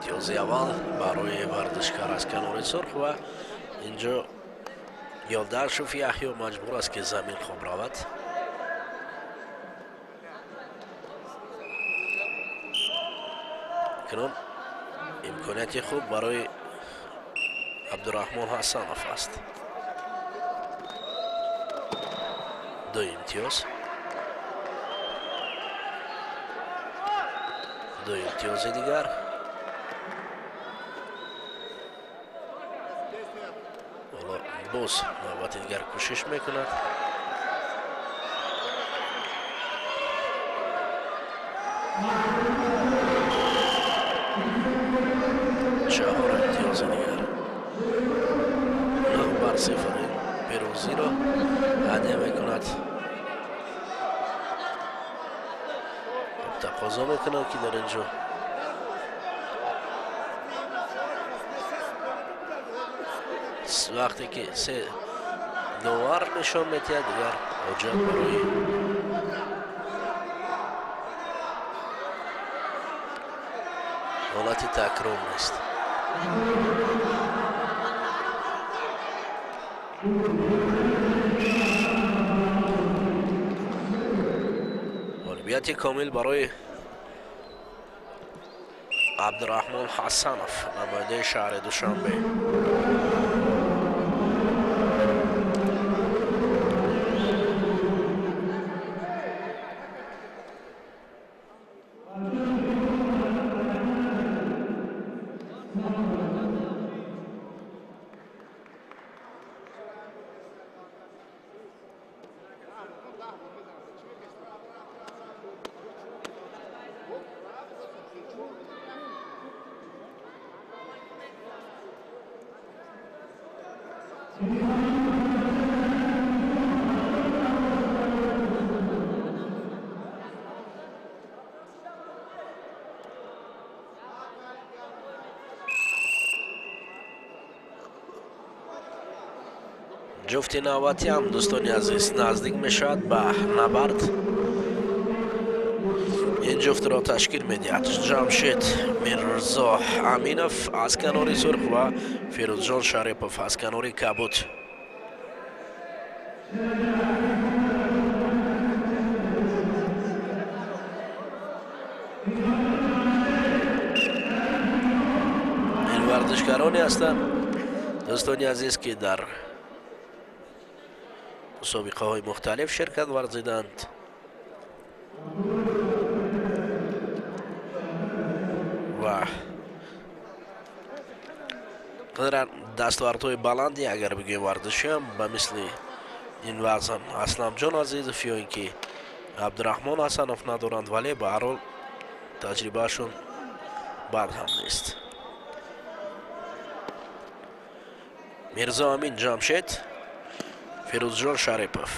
Имтиёзи аввал барои варзишкар аз канори сурх ва инҷо Ёлдашев Яҳё маҷбур аст, ки замин хоб равад. Акнун имконияти хуб барои Абдураҳмон Ҳасанов аст. Ду имтиёз, ду имтиёзи дигар. Ҳоло боз навбати дигар кӯшиш мекунад. Чаҳор имтиёзи дигар. 9-0 пирӯзиро ҳадя мекунад. Тақозо мекунад, ки дар ин ҷо вақте ки се довар нишон медиҳад, дигар ҳоҷат барои ҳолати такрор нест. Ғолибияти комил барои Абдураҳмон Ҳасанов, намояндаи шаҳри Душанбе. Ҷуфти навбатӣ ҳам, дӯстони азиз, наздик мешавад ба набард. Ин ҷуфтро ташкил медиҳад Ҷамшед Мирзо Аминов аз канори сурх ва Фирӯзҷон Шарипов аз канори кабуд. Ин варзишгароне ҳастанд, дӯстони азиз, ки дар мусобиқаҳои мухталиф ширкат варзиданд. Ва қадран дастовардҳои баланди, агар бигӯем, варзишиам ба мисли ин вазн Асламҷон Азизов ё ин ки Абдураҳмон Ҳасанов надоранд, вале ба ҳар ҳол таҷрибаашон бад ҳам нест. Мирзо Амин Ҷамшед, Фирӯзҷон Шарипов.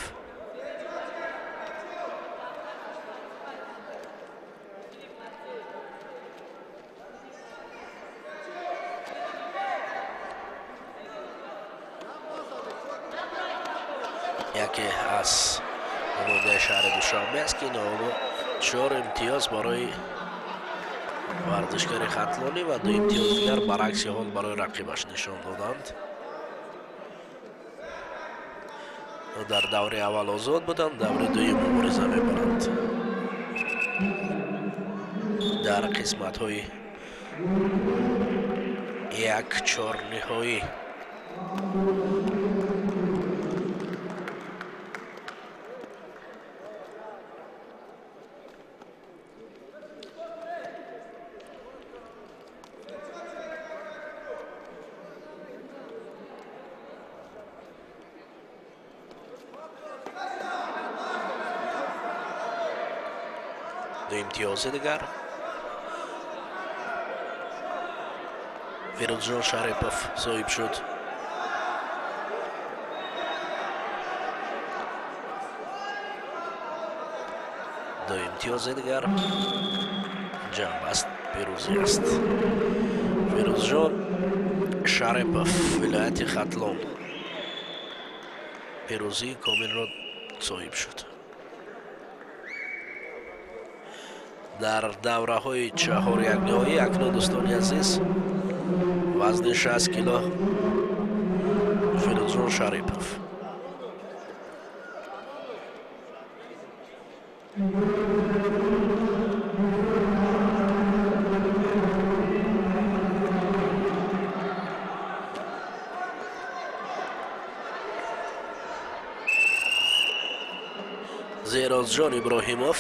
Яке аз намояндаи шаҳри Душанбе аст, ки ноҳоло 4 имтиёз барои варзишгари хатлонӣ ва 2 имтиёз дигар баръакси ҳол барои рақибаш нишон доданд. Дар даври аввал озод буданд, даври дуюм мубориза мебаранд. Дар қисматҳои як чорниҳоӣ. Ду имтиёзи дигар Фирӯзҷон Шарипов соҳиб шуд. Ду имтиёзи дигар ҷамъ аст, пирӯзӣ аст. Фирӯзҷон Шарипов, вилояти Хатлон, пирӯзии комилро соҳиб шуд. Дар давраҳои чаҳорякниҳоӣ акнун, дӯстони азиз, вазни 60 кило Фирӯзҷон Шарипов. Зерозҷон Иброҳимов,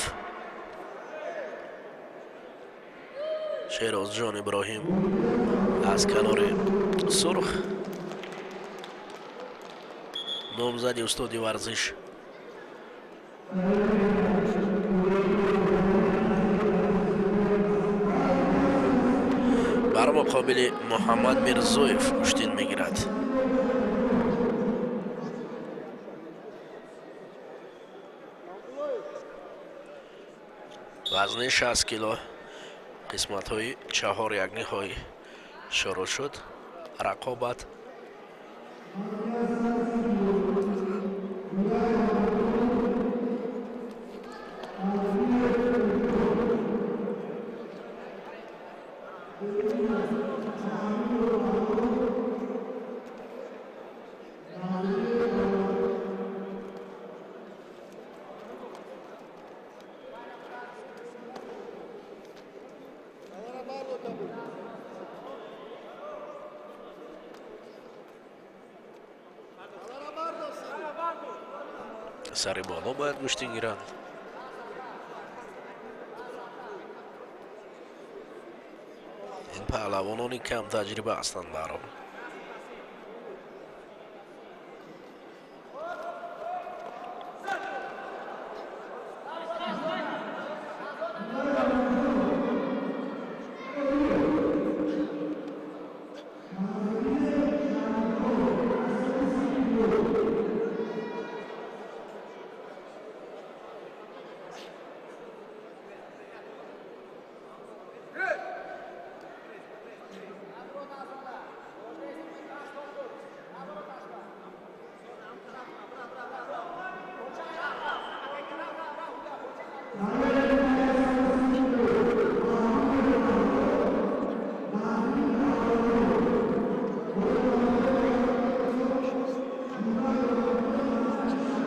Шерозҷон Иброҳим аз канори сурх, номзади устоди варзиш. Бар муқобили Муҳаммад Мирзоев гӯштин мегирад. Вазни 60 кило, қисматҳои чаҳор якниҳоӣ шурӯъ шуд рақобат. Сари боло бояд гӯштин гиранд. Ин паҳлавонони кам таҷриба ҳастанд барон.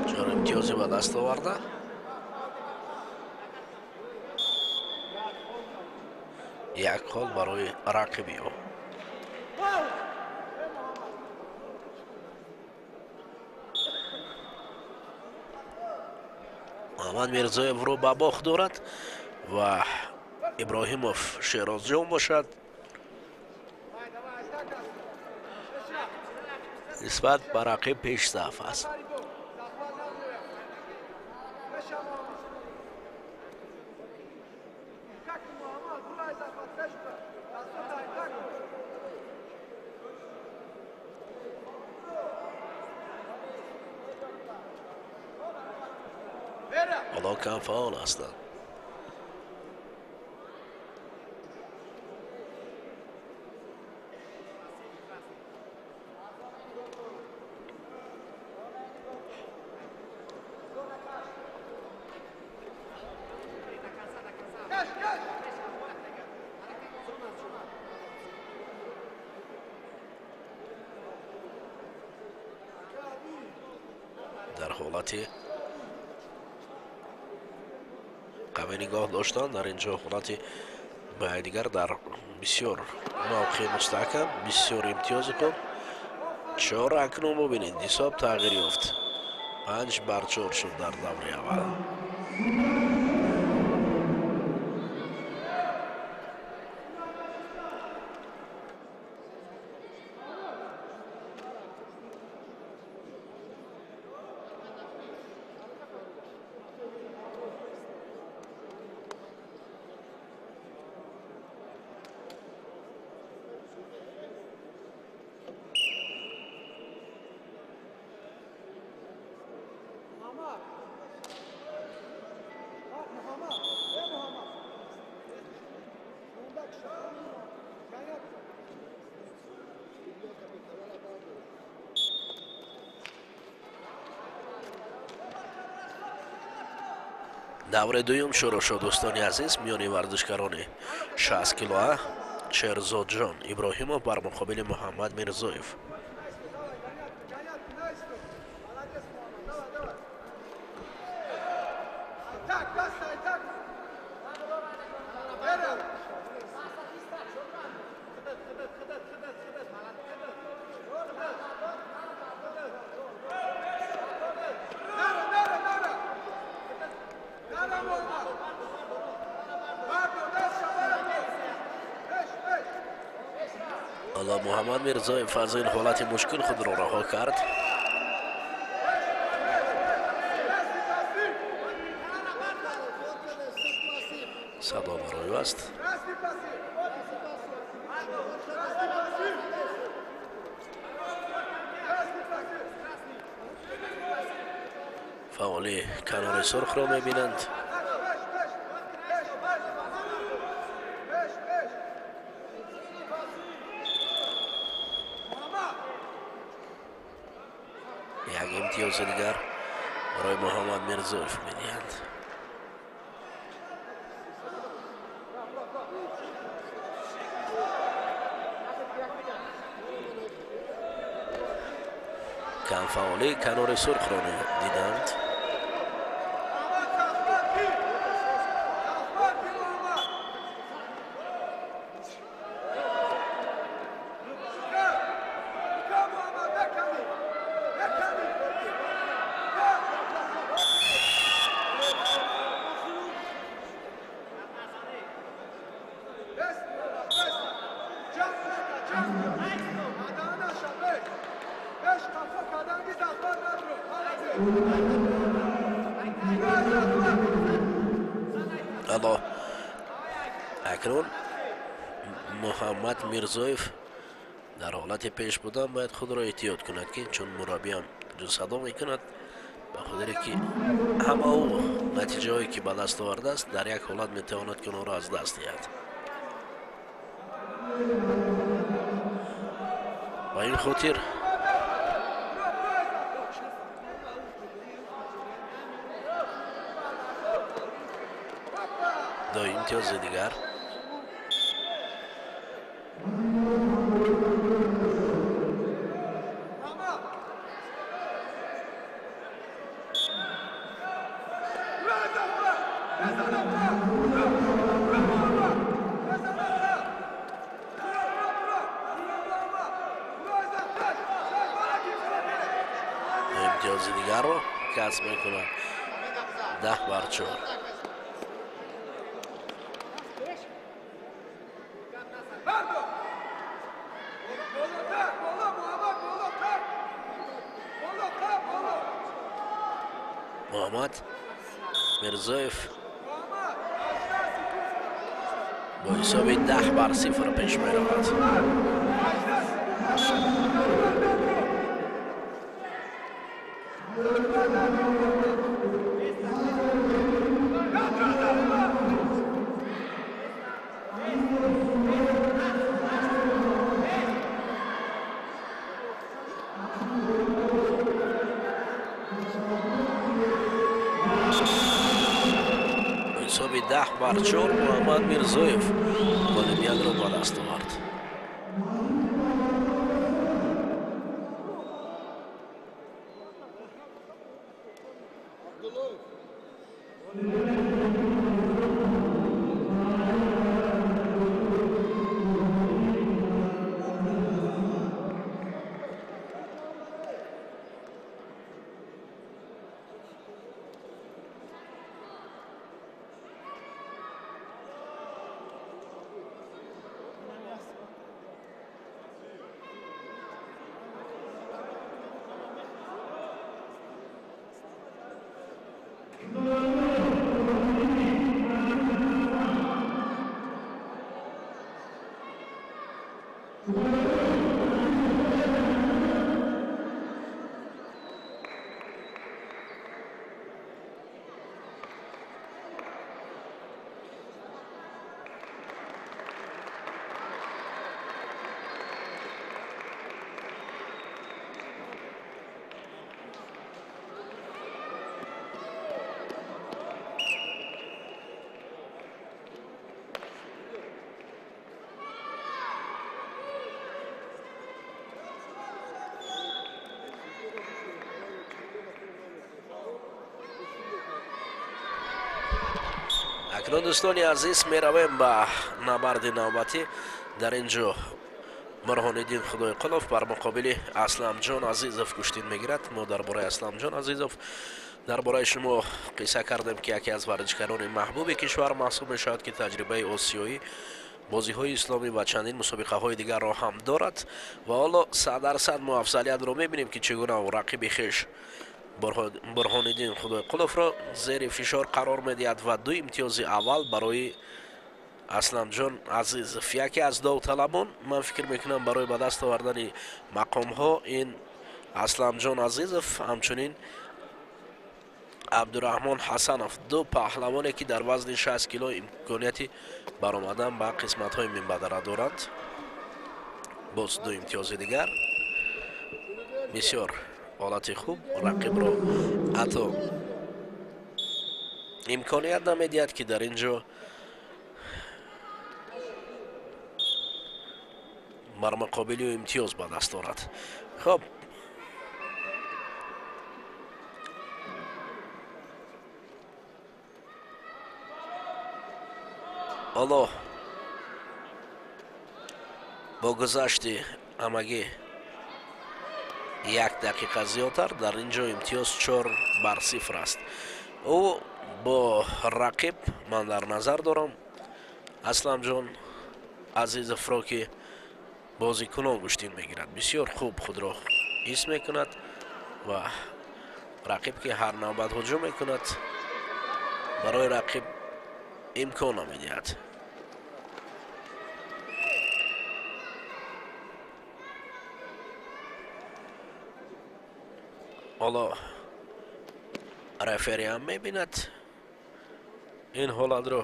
Чор имтиёзе ба даст оварда. Як хол барои рақиби ӯ. Муҳаммад Мирзоевро ба бохт дорад ва Иброҳимов Шерозҷон бошад. Нисбат ба рақиб пешсаф аст. Ҳоло кам фаъол ҳастанд. Дар ҳолати қавӣ нигоҳ доштан, дар ин ҷо ҳолати Ба якдигар дар бисёр мавқеи мустаҳкам, бисёр имтиёзи хуб. 4 акнун бубинед, ҳисоб тағйир ёфт. 5-4 шуд дар даври аввал. Даври дуюм шурӯъ шуд, дӯстони азиз, миёни варзишгарони 60 килоа Шерзоджон Иброҳимов бар муқобили Муҳаммад Мирзоев. Муҳаммад Мирзоев аз ин ҳолати мушкил худро раҳо кард. Садо барои ӯ аст. Фаъоли канори сурхро мебинанд. Як имтиёзи дигар барои Муҳаммад Мирзоев медиҳанд. Камфаъолӣ канори сурхро диданд. Алло, акнун Муҳаммад Мирзоев дар ҳолати пеш будан бояд худро эҳтиёт кунад, ки чун мураббиам садо мекунад, ба хотире ки ҳама ӯ натиҷаҳое ки ба даст овардааст, дар як ҳолат метавонад ки онҳоро аз даст диҳад. Ба ин хотир ду имтиёзи дигар. Имтиёзи дигарро касб мекунад. 10-4. Муҳаммад Мирзоев бо ҳисоби 10-0 пеш меравад. Ҳисоби 10-4 Муҳаммад Мирзоев ғолибиятро ба даст овард. Акнун, дӯстони азиз, меравем ба набарди навбатӣ. Дар ин ҷо Бурҳониддин Худойқулов бар муқобили Асламҷон Азизов гӯштин мегирад. Мо дар бораи Асламҷон Азизов дар бораи шумо қисса кардем, ки яке аз варзишгарони маҳбуби кишвар маҳсуб мешавад, ки таҷрибаи осиёӣ, бозиҳои исломӣ ва чандин мусобиқаҳои дигарро ҳам дорад. Ва ҳоло 100% мо афзалиятро мебинем, ки чӣ гуна рақиби хеш Бурҳониддин Худойқуловро зери фишор қарор медиҳад ва ду имтиёзи аввал барои Асламҷон Азизов, яке аз довталабон, ман фикр мекунам, барои ба даст овардани мақомҳо ин Асламҷон Азизов, ҳамчунин Абдураҳмон Ҳасанов, ду паҳлавоне, ки дар вазни 60 кило имконияти баромадан ба қисматҳои минбаъдара доранд. Боз ду имтиёзи дигар. Бисёр ҳолати хуб, рақибро ҳатто имконият намедиҳад, ки дар ин ҷо бар муқобили ӯ имтиёз ба даст орад. Хуб, ҳоло бо гузашти ҳамагӣ як дақиқа зиёдтар дар ин ҷо имтиёз 4-0 аст. Ӯ бо рақиб, ман дар назар дорам Асламҷон Азизовро, ки бозикунон гӯштин мегирад, бисёр хуб худро ҳис мекунад ва рақиб, ки ҳар навбат ҳуҷум мекунад, барои рақиб имкон намедиҳад. Ҳоло рефери ҳам мебинад ин ҳолатро.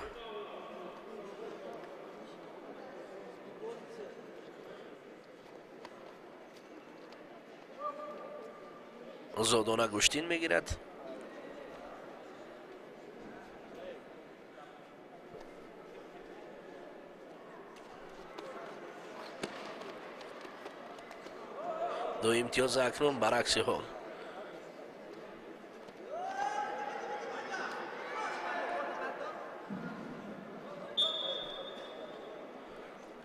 Озодона гӯштин мегирад. Ду имтиёз акнун баръакси ҳол.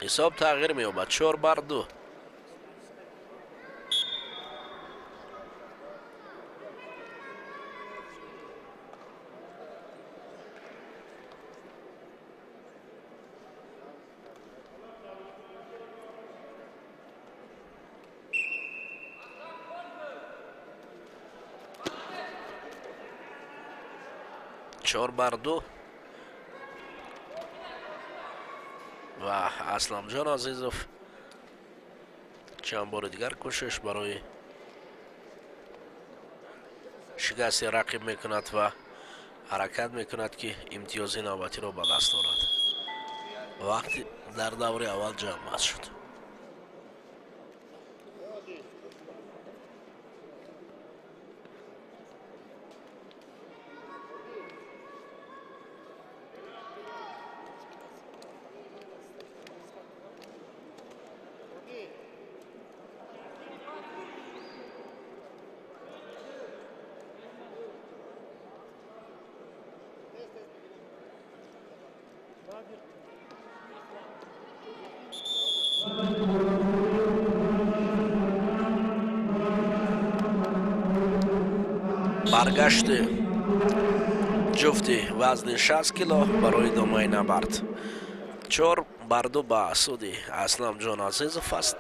Ҳисоб тағйир меёбад, 4-2. 4-2 ва Асламҷон Азизов чанд бори дигар кӯшиш барои шикасти рақиб мекунад ва ҳаракат мекунад, ки имтиёзи навбатиро ба даст орад. Вақти дар даври аввал ҷамъбаст шуд. Баргашти ҷуфти вазни 60 кило барои идомаи набард. 4-2 ба суди Асламҷон Азизов аст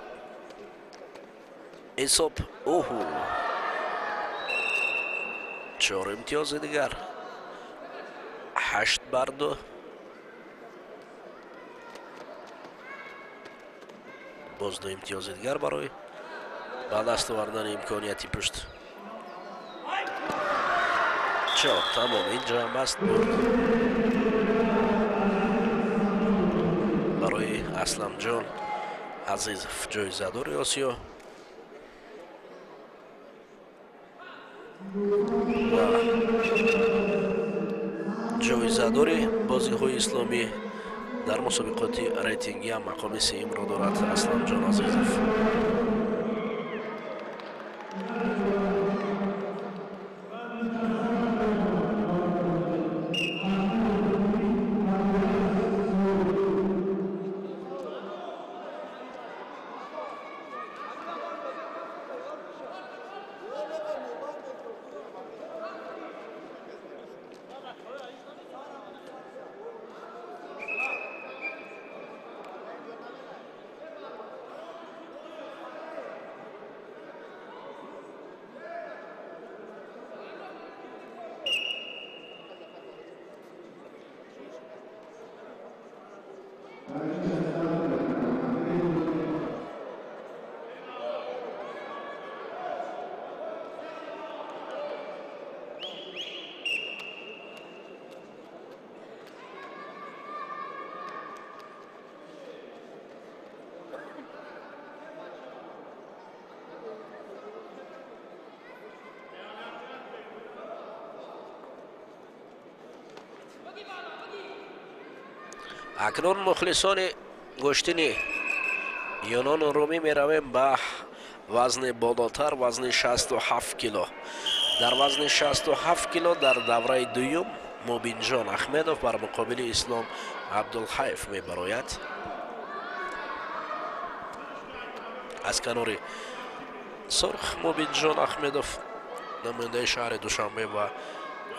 ҳисоб. Оҳу, чор имтиёзи дигар, 8-2. Боз ду имтиёзи дигар барои ба даст овардани имконияти пушт. Чор, тамом, ин ҷамъбаст бурд барои Асламҷон Азизов, ҷоизадори Осиё ва ҷоизадори бозиҳои исломӣ. Дар мусобиқоти рейтингӣ ҳам мақоми сеюмро дорад Асламҷон Азизов. Акнун, мухлисони гӯштини юнону румӣ, меравем ба вазни болотар, вазни 67 кило. Дар вазни 67 кило дар давраи дуюм Мубинҷон Ахмедов бар муқобили Ислом Абдулҳаев мебарояд. Аз канори сурх Мубинҷон Ахмедов, намояндаи шаҳри Душанбе, ва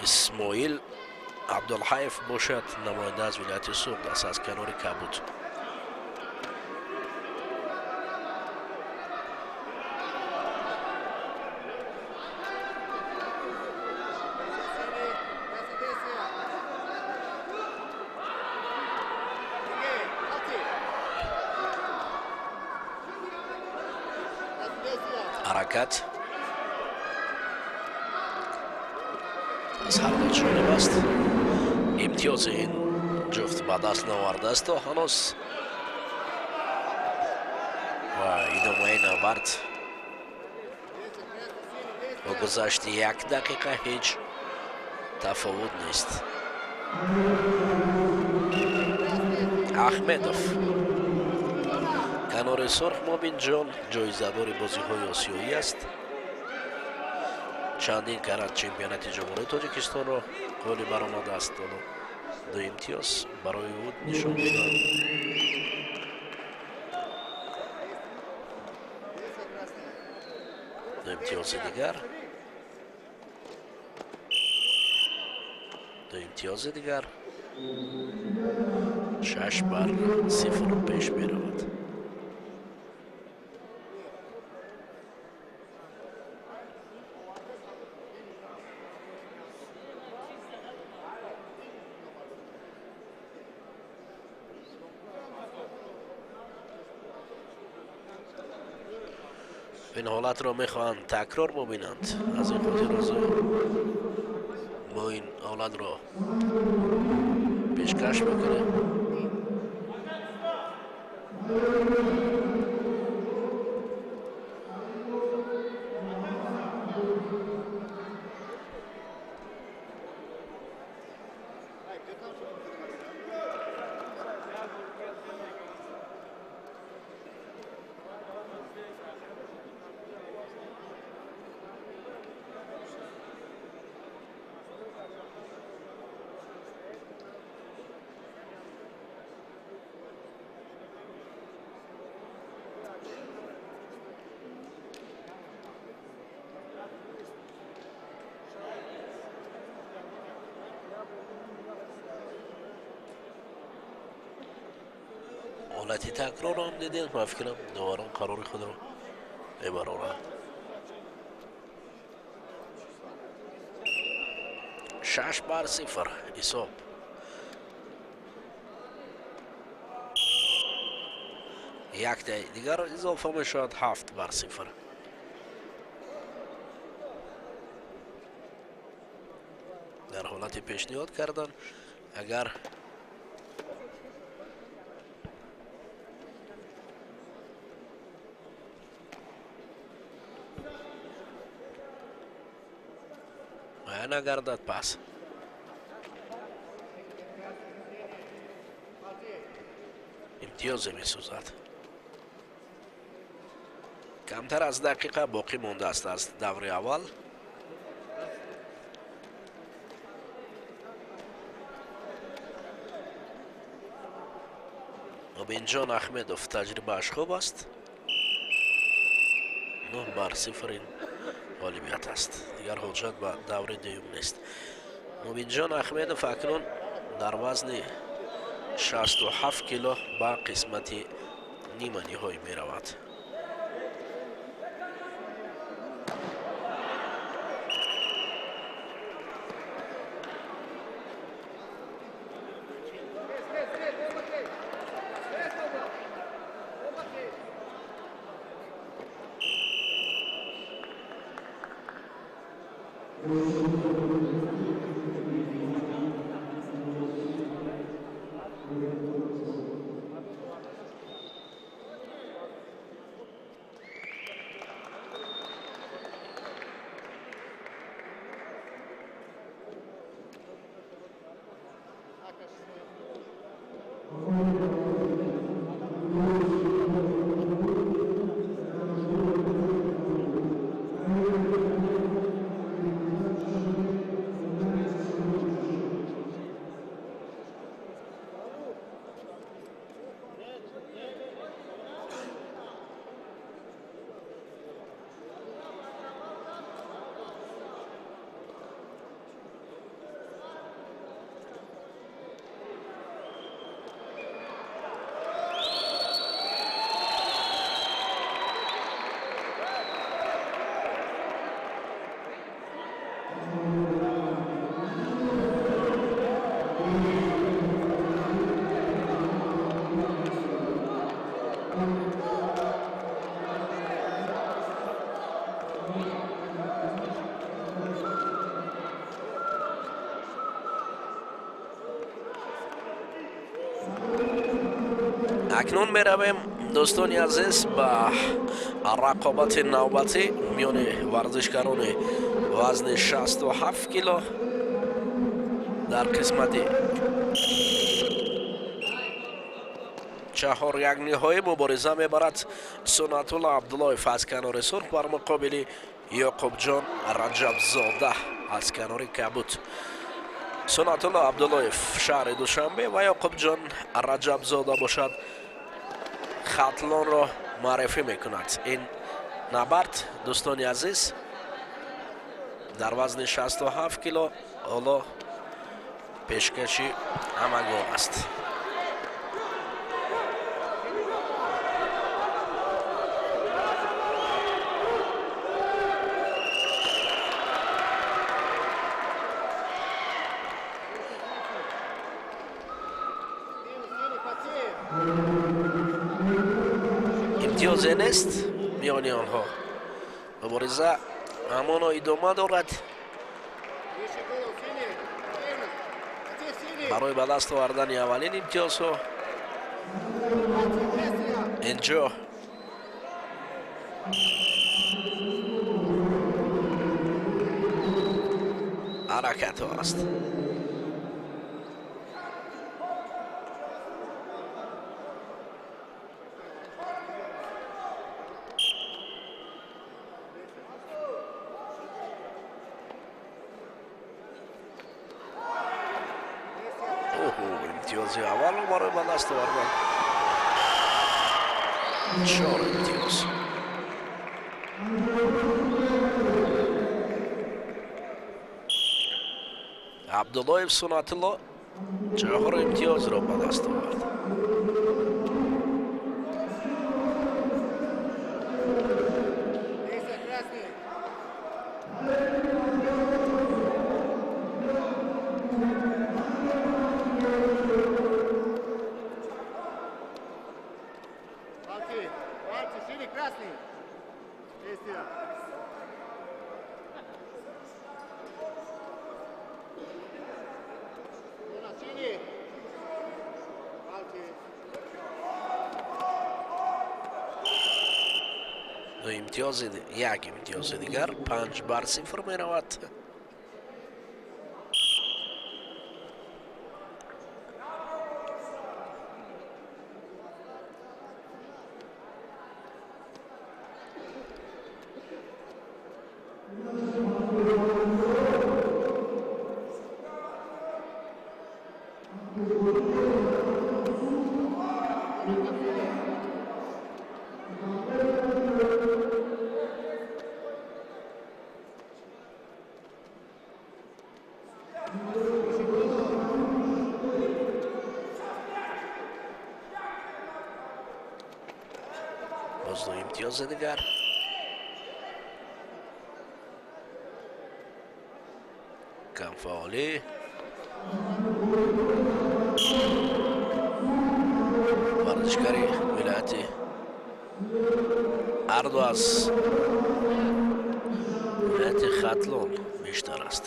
Исмоил Абдулҳаев бошад, намоянда аз вилояти Суғд аст, аз канори кабуд. Ҳаракат аз ҳар ду ҷониб аст. Имтиёзи ин ҷуфт ба даст наовардааст то ҳанӯз ва идомаи набард бо гузашти як дақиқа ҳеҷ тафовут нест. Ахмедов канори сурх, Мобинҷон ҷоизадори бозиҳои осиёӣ аст, чандин карат чемпионати Ҷумҳурии Тоҷикистонро ғолиб баромадааст. Ҳоло ду имтиёз барои ӯ нишон доданд. Ду имтиёзи дигар, ду имтиёзи дигар, 6-0 пеш меравад. Ин ҳолатро мехоҳанд такрор бубинанд, аз ин хотир ҳозир мо ин ҳолатро пешкаш мекунем. Ҳолати такрорро ҳам дидем. Ман фикрам, доварон қарори худро мебароранд. 6-0 ҳисоб. Яктаи дигар изофа мешавад, 7-0. Дар ҳолати пешниҳод кардан, агар нагардад, пас имтиёзе месӯзад. Камтар аз дақиқа боқӣ мондааст аз даври аввал. Мубинҷон Ахмедов таҷрибааш хуб аст. 9-0 ин ғолибият аст, дигар ҳоҷат ба даври дуюм нест. Мубинҷон Ахмедов акнун дар вазни 67 кило ба қисмати нима ниҳоӣ меравад. Акнун меравем, дӯстони азиз, ба рақобати навбатӣ миёни варзишгарони вазни 67 кило дар қисмати чаҳор як ниҳоӣ мубориза мебарад Суннатулло Абдуллоев аз канори сурх бар муқобили Ёқубҷон Раҷабзода аз канори кабуд. Суннатулло Абдуллоев шаҳри Душанбе ва Ёқубҷон Раҷабзода бошад, Хатлонро муаррифӣ мекунад. Ин набард, дӯстони азиз, дар вазни 67 кило ҳоло пешкаши ҳамагон аст. Имтиёзе нест миёни онҳо, мубориза ҳамоно идома дорад барои ба даст овардани аввалин имтиёзҳо. Инҷо ҳаракатҳо аст. Имтиёзи аввалро барои ба даст овардан, чор имтиёз. Абдуллоев Суннатулло чаҳор имтиёзро ба даст овард. Ду имтиёзи, як имтиёзи дигар, 5-0 меравад. Боз ду имтиёзи дигар. Камфаъолӣ варзишгари вилояти, ҳарду аз вилояти Хатлон бештар аст.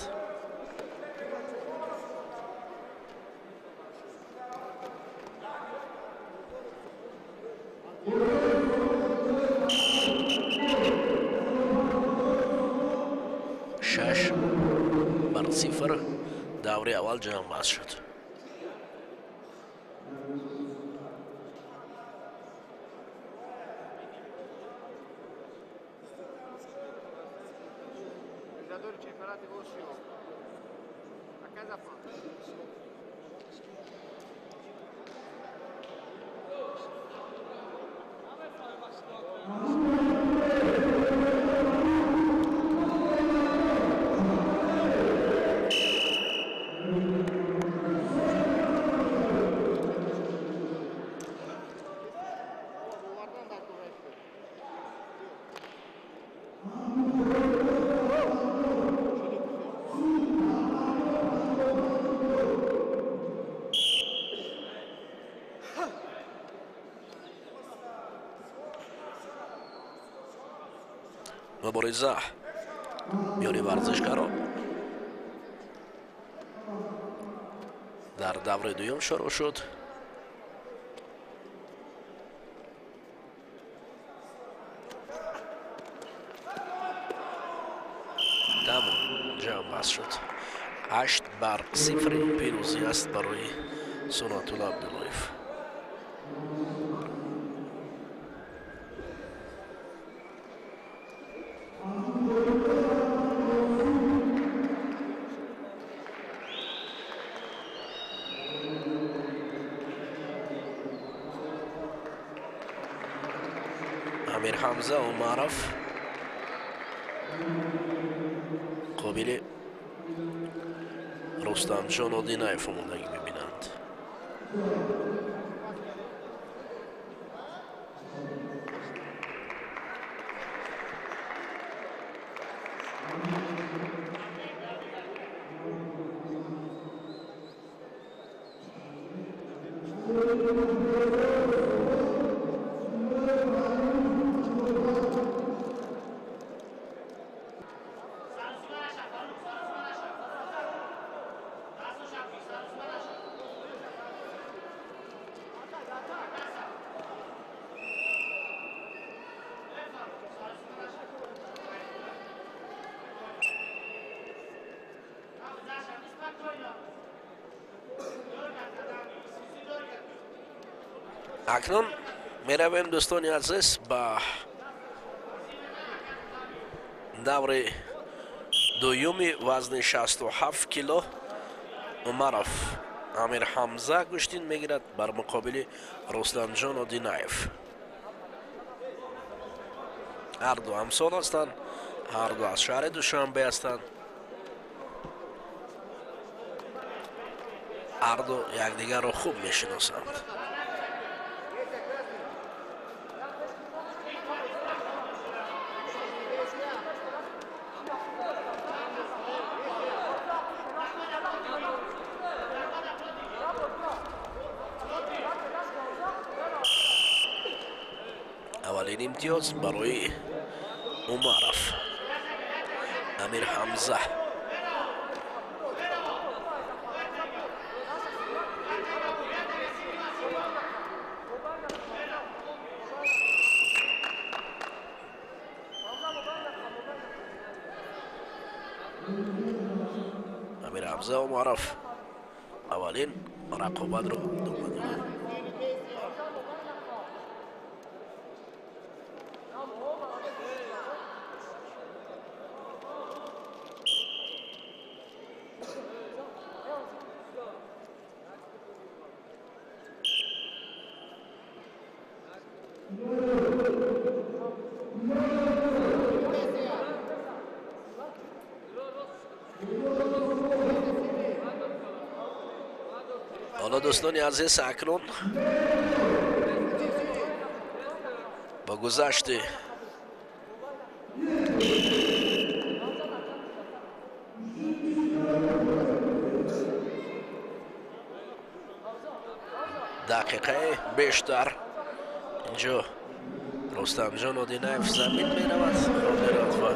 6-0 даври аввал ҷамъбаст шуд. Мубориза миёни варзишгарон дар даври дуюм шурӯъ шуд. 8-0 пирӯзӣ аст барои Сунатулло Абдуллоев. Амирҳамза Умаров қобили Рустамҷон Одинаев омодагӣ мебинанд. Акнун меравем, дӯстони азиз, ба даври дуюми вазни 67 кило. Умаров Амирҳамза гӯштин мегирад бар муқобили Рустамҷон Одинаев. Ҳарду ҳамсон ҳастанд, ҳарду аз шаҳри Душанбе ҳастанд, ҳарду якдигарро хуб мешиносанд. Аввалин имтиёз барои Умаров Амирҳамза. Амирҳамза Умаров аввалин рақобатро думадума. Ҳоло, дӯстони азиз, акнун ба гузашти дақиқаи бештар инҷо Рустамҷон Одинаев замин меравад, меравад ва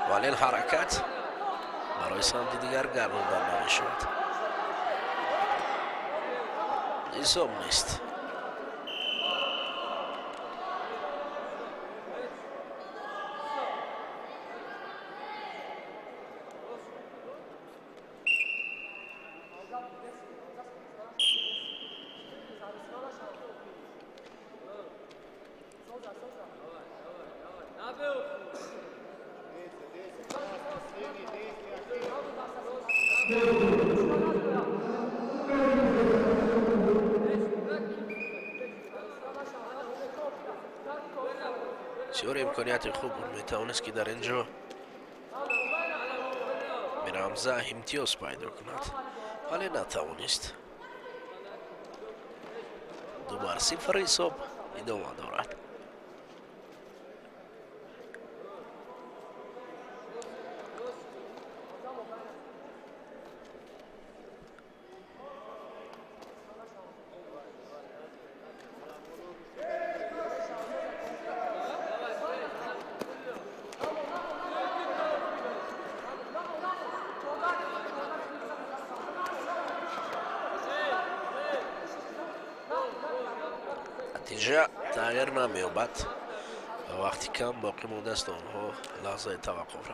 вале ҳаракат барои самти дигар гардонда намешавад, ҳисоб нест. Бисёр имконияти хуб буд, метавонист, ки дар ин ҷо Мирҳамза имтиёз пайдо кунад, вале натавонист. 2-0 ҳисоб идома дорад. Натиҷа тағйир намеёбад. Вақти кам боқӣ мондааст, онҳо лаҳзаи таваққуф.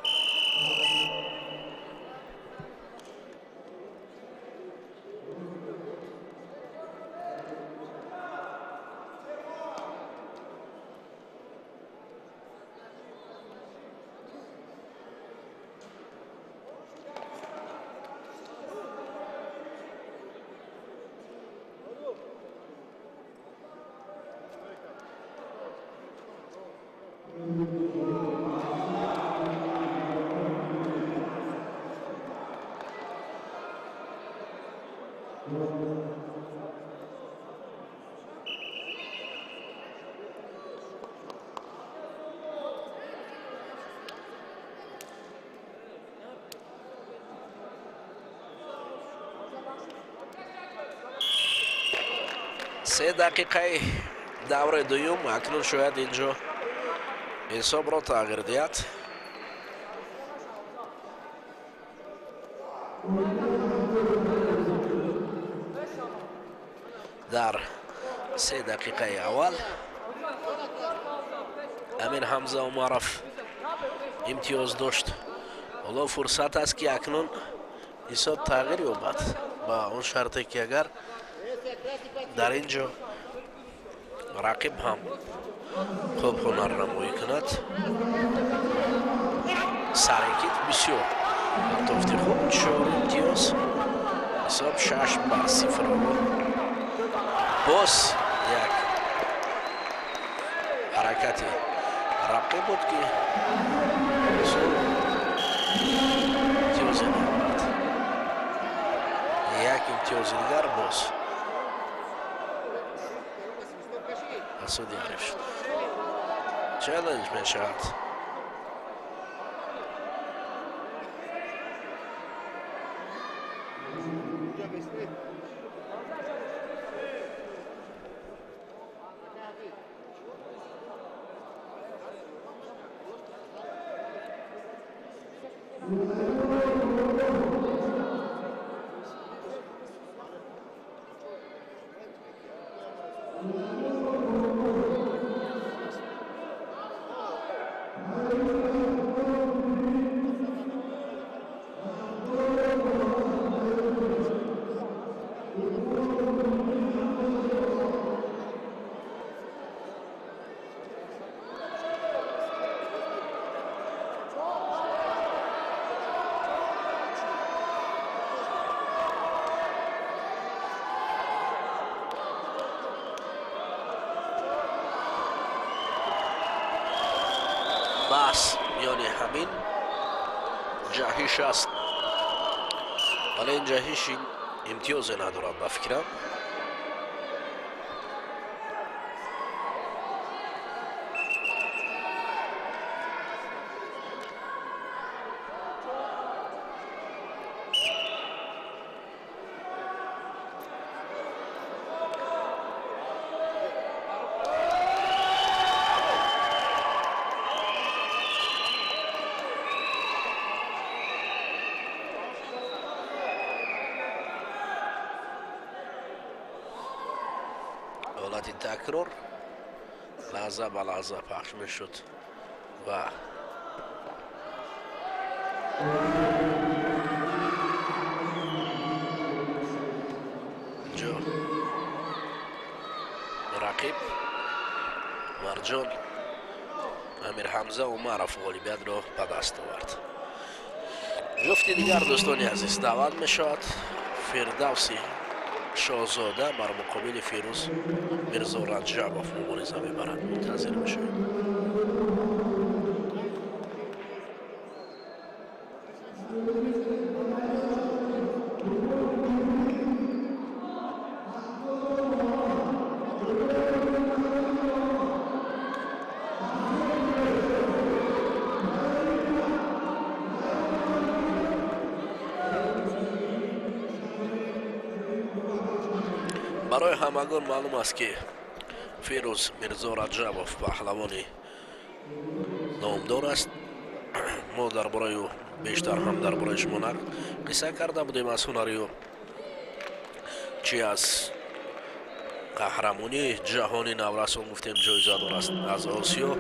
3 дақиқаи давраи дуюм. Акнун шояд инҷо ҳисобро тағйир диҳад. Дар 3 дақиқаи аввал Амир Ҳамза Умаров имтиёз дошт. Ҳоло фурсат аст, ки акнун ҳисоб тағйир ёбад, ба он шарте ки агар дар ин ҷо рақиб ҳам хуб ҳунарнамоӣ кунад. Сарекит бисёр партофти хуб, чор имтиёз, ҳисоб 6-0. Боз як ҳаракати рақиб буд, ки имтиёзе меовард. Як имтиёзи дигар боз суди ҳариф шуд. Челлендж мешавад. Баҳс миёни ҳамин ҷаҳиш аст, вале ин ҷаҳиш имтиёзе надорад, ба фикрам. Ҳолати такрор лаҳза ба лаҳза пахш мешуд ва инҷо рақиб Марҷон Амирҳамза Умаров ғолибиятро ба даст овард. Ҷуфти дигар, дӯстони азиз, даъват мешавад. Фирдавси Шоҳзода бар муқобили Фирӯз Мирзо Раҷабов мубориза мебарад. Мунтазир мешавем. Барои ҳамагон маълум аст, ки Фирӯз Мирзо Раҷабов паҳлавони номдор аст. Мо дар бораи ӯ бештар ҳам дар бораи шумо нақл қисса карда будем, аз ҳунари ӯ, чи аз қаҳрамонии ҷаҳони наврасон гуфтем, ҷоизадор аст аз Осиё.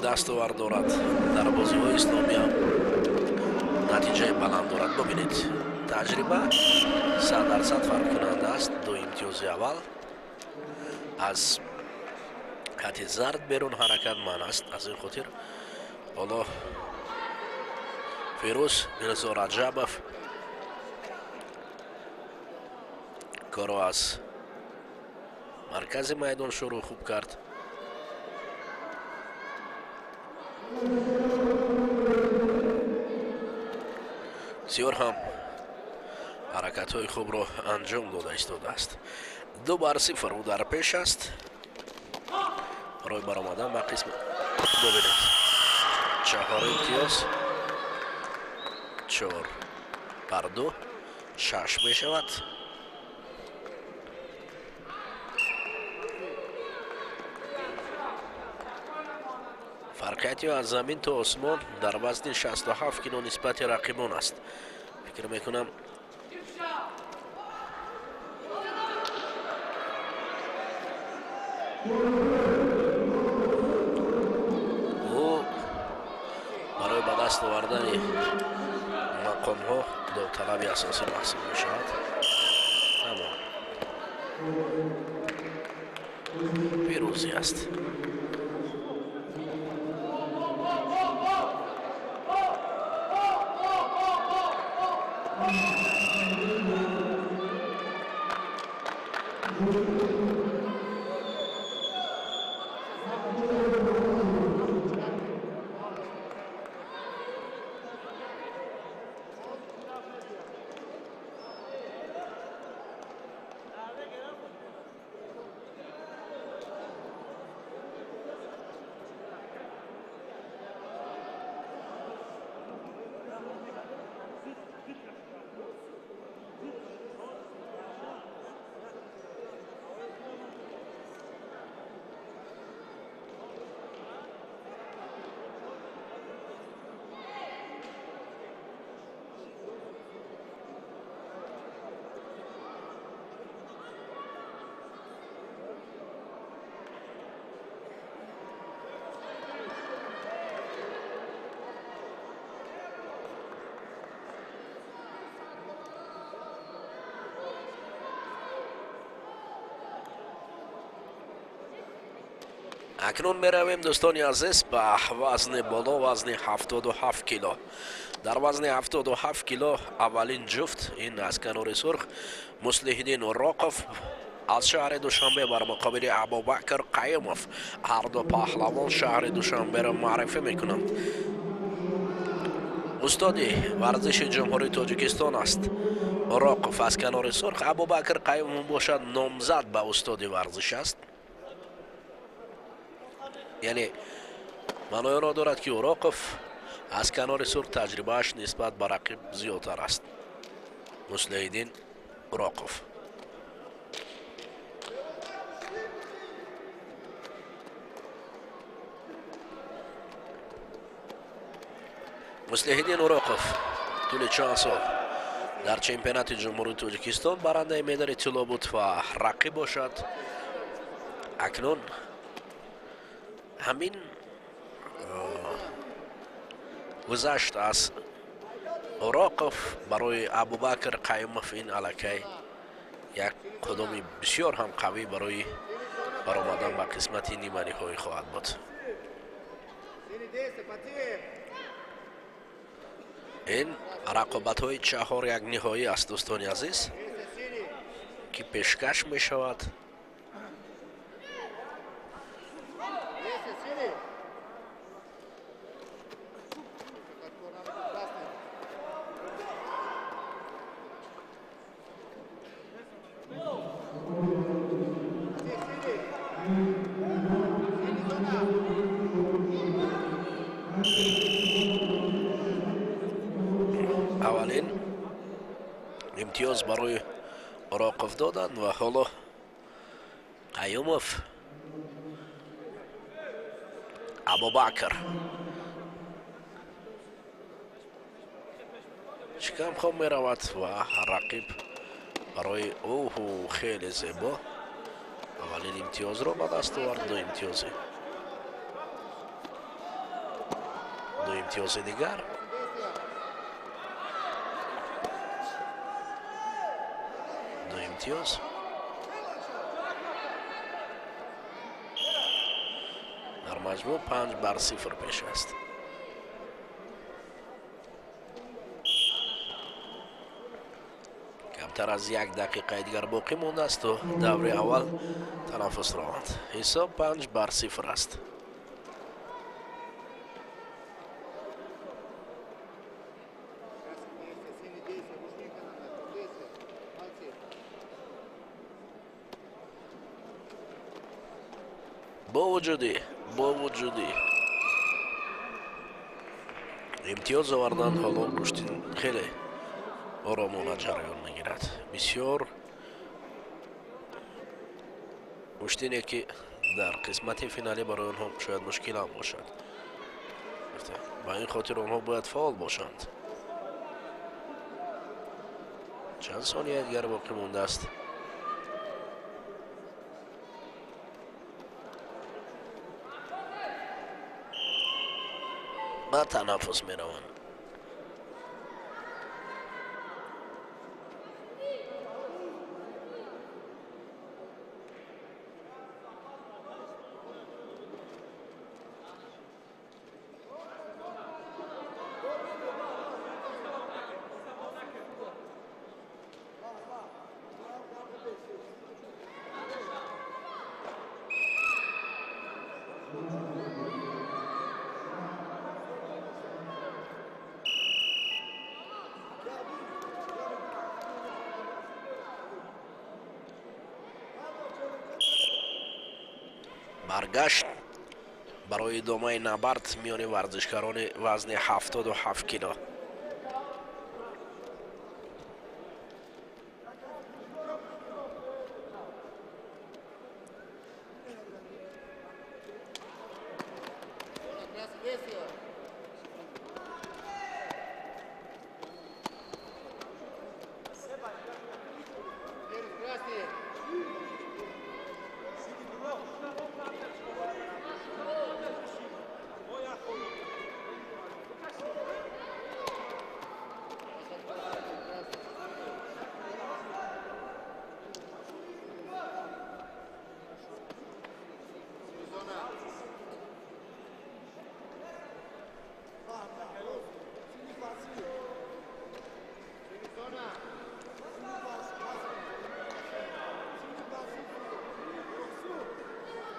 Дастовард дорад, дар бозиҳои исломӣ ҳам натиҷаи баланд дорад. Бубинед, таҷриба 100% фарқкунанда аст. Ду имтиёзи аввал аз хати зард берун ҳаракат манъ аст. Аз ин хотир ҳоло Фирӯз Мирзо Раҷабов корро аз маркази майдон шурӯъ хуб кард. Бисёр ҳам ҳаракатҳои хубро анҷом дода истодааст. 2-0 ӯ дар пеш аст. Барои баромадан ба қисм бубинед, 4 имтиёз, 4-2, 6 мешавад. Фарқияти аз замин то осмон дар вазни 67 кило нисбати рақибон аст. Фикр мекунам, ӯ барои ба даст овардани мақомҳо довталаби асосӣ маҳсуб мешавад. Тамом, пирӯзӣ аст. Акнун меравем, дӯстони азиз, ба вазни боло, вазни 77 кило. Дар вазни 77 кило аввалин ҷуфт ин аз канори сурх Муслиҳиддин Уроқов аз шаҳри Душанбе бар муқобили Абубакр Қаюмов. Ҳарду паҳлавон шаҳри Душанберо муаррифӣ мекунанд. Устоди варзиши Ҷумҳурии Тоҷикистон аст Уроқов аз канори сурх, Абубакр Қаюмов бошад номзад ба устоди варзиш аст. Яъне маънои онро дорад, ки Уроқов аз канори сурх таҷрибааш нисбат ба рақиб зиёдтар аст. Муслиҳиддин Уроқов. Муслиҳиддин Уроқов тӯли чанд сол дар чемпионати Ҷумҳурии Тоҷикистон барандаи медали тилло буд ва рақиб бошад. Акнун ҳамин гузашт аз Уроқов барои Абубакр Қаюмов ин аллакай як қудуми бисёр ҳам қавӣ барои баромадан ба қисмати ниманиҳоӣ хоҳад буд. Ин рақобатҳои 4-1 ниҳоӣ аст, дӯстони азиз, ки пешкаш мешавад. Аввалин имтиёз барои Уроқов доданд ва ҳоло Қаюмов Абубакр шикамхом меравад ва рақиб барои ӯ хеле зебо аввалин имтиёзро ба даст овард. Ду имтиёзе. Ду имтиёзи дигар. Ду имтиёз. Дар маҷмӯъ 5-0 пеш аст. Камтар аз як дақиқаи дигар боқӣ мондааст, то даври аввал танаффус раванд. Ҳисоб 5-0 аст. Бо вуҷуди имтиёз овардан, ҳоло гӯштин хеле оромона ҷараён мегирад. Бисёр гӯштине, ки дар қисмати финалӣ барои онҳо шояд мушкил ҳам бошад. Ба ин хотир онҳо бояд фаъол бошанд. Чанд сония дигар боқӣ мондааст. Ба танаффус мераванд. Баргашт барои идомаи набард миёни варзишгарони вазни 77 кило.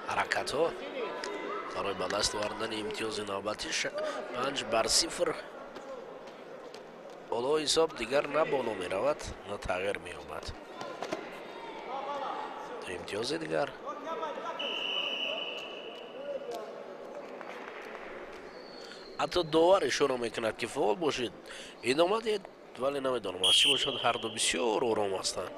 Ҳаракатҳо барои ба даст овардани имтиёзи навбатӣ, 5-0. Ҳоло ҳисоб дигар на боло меравад, на тағйир меёбад. Имтиёзи дигар. Ҳатто довар ишора мекунад, ки фаъол бошед, идома диҳед, вале намедонам, аз чӣ бошад, ҳарду бисёр ором ҳастанд.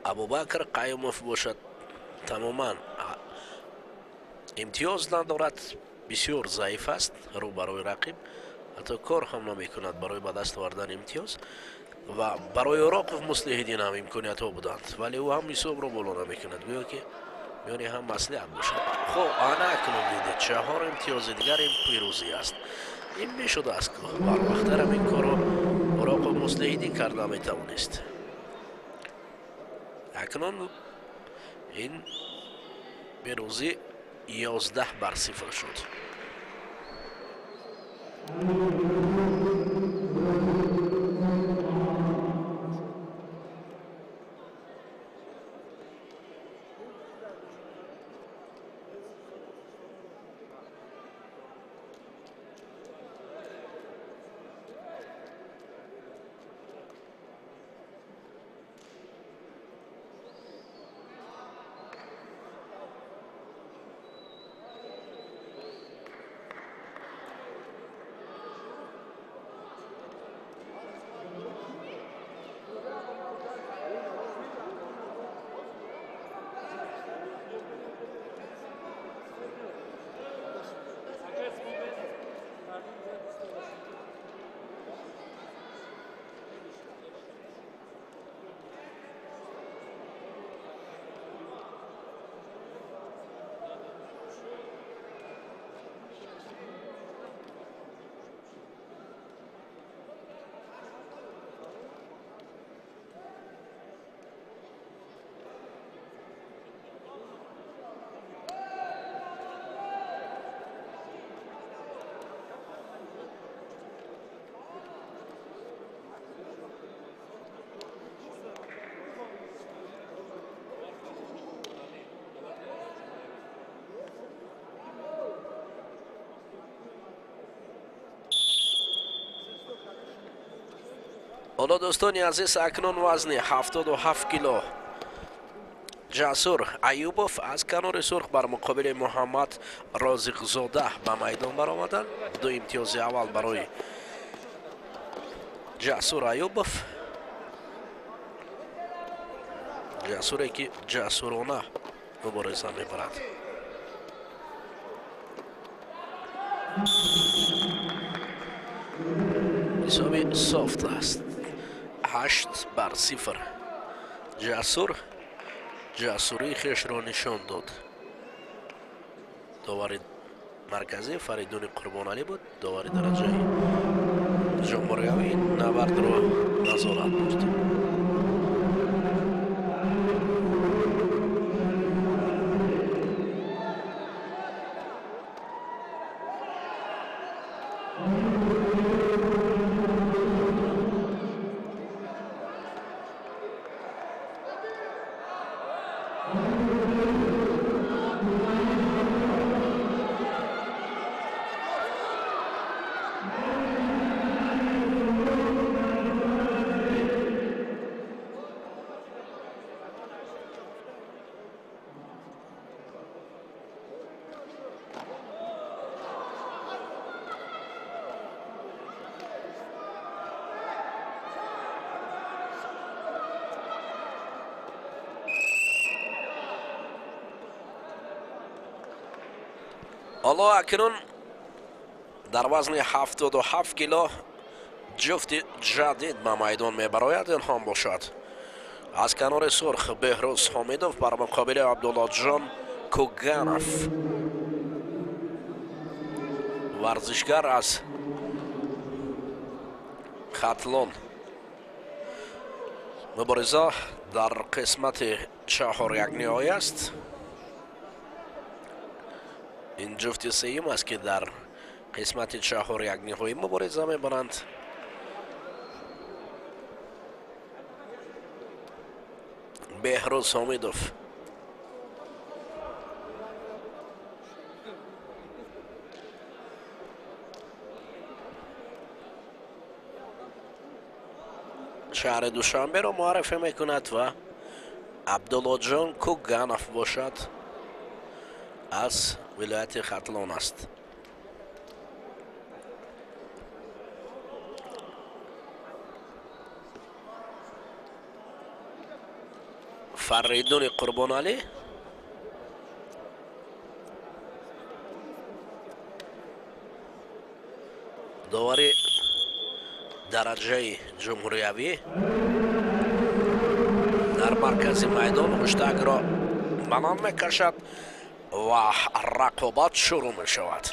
Абубакр Қаюмов бошад, тамоман имтиёз надорад, бисёр заиф аст рӯ барои рақиб, ҳатто кор ҳам намекунад барои ба даст овардани имтиёз. Ва барои Ороқов Муслиҳиддин ҳам имкониятҳо буданд, вале ӯ ҳам ҳисобро боло намекунад, гӯё ки миёни ҳам маслиҳат бошад. Хуб, ана акнун дидед, чаҳор имтиёзи дигар, ин пирӯзӣ аст. Ин мешудааст, барвақттарам ин корро Ороқов Муслиҳиддин карда метавонист. Акнун ин пирӯзӣ 11-0 шуд. Ҳоло, дӯстони азиз, акнун вазни 77 кило Ҷасур Аюбов аз канори сурх бар муқобили Муҳаммад Розиқзода ба майдон баромаданд. Ду имтиёзи аввал барои Ҷасур Аюбов, ҷасуре ки ҷасурона мубориза мебарад. Ҳисоби софт аст, 8-0. Ҷасур ҷасурии хешро нишон дод. Довари марказӣ Фаридуни Қурбоналӣ буд. Довари дараҷаи ҷумҳуриявӣ набардро назорат бурд. Ҳоло акнун дар вазни 77 кило ҷуфти ҷадид ба майдон мебарояд. Инҳом бошад аз канори сурх Беҳрӯз Ҳомидов бар муқобили Абдуллоҷон Куганов, варзишгар аз Хатлон. Мубориза дар қисмати чаҳорякниҳоӣ аст. Ин ҷуфти сеюм аст, ки дар қисмати чаҳорякниҳоӣ мубориза мебаранд. Беҳрӯз Ҳомидов шаҳри Душанберо муаррифӣ мекунад ва Абдуллоҷон Куганов бошад, аз вилояти Хатлон аст. Фаридуни Қурбоналӣ довари дараҷаи ҷумҳуриявӣ дар маркази майдон ҳуштакро баланд мекашад ва рақобат шурӯъ мешавад.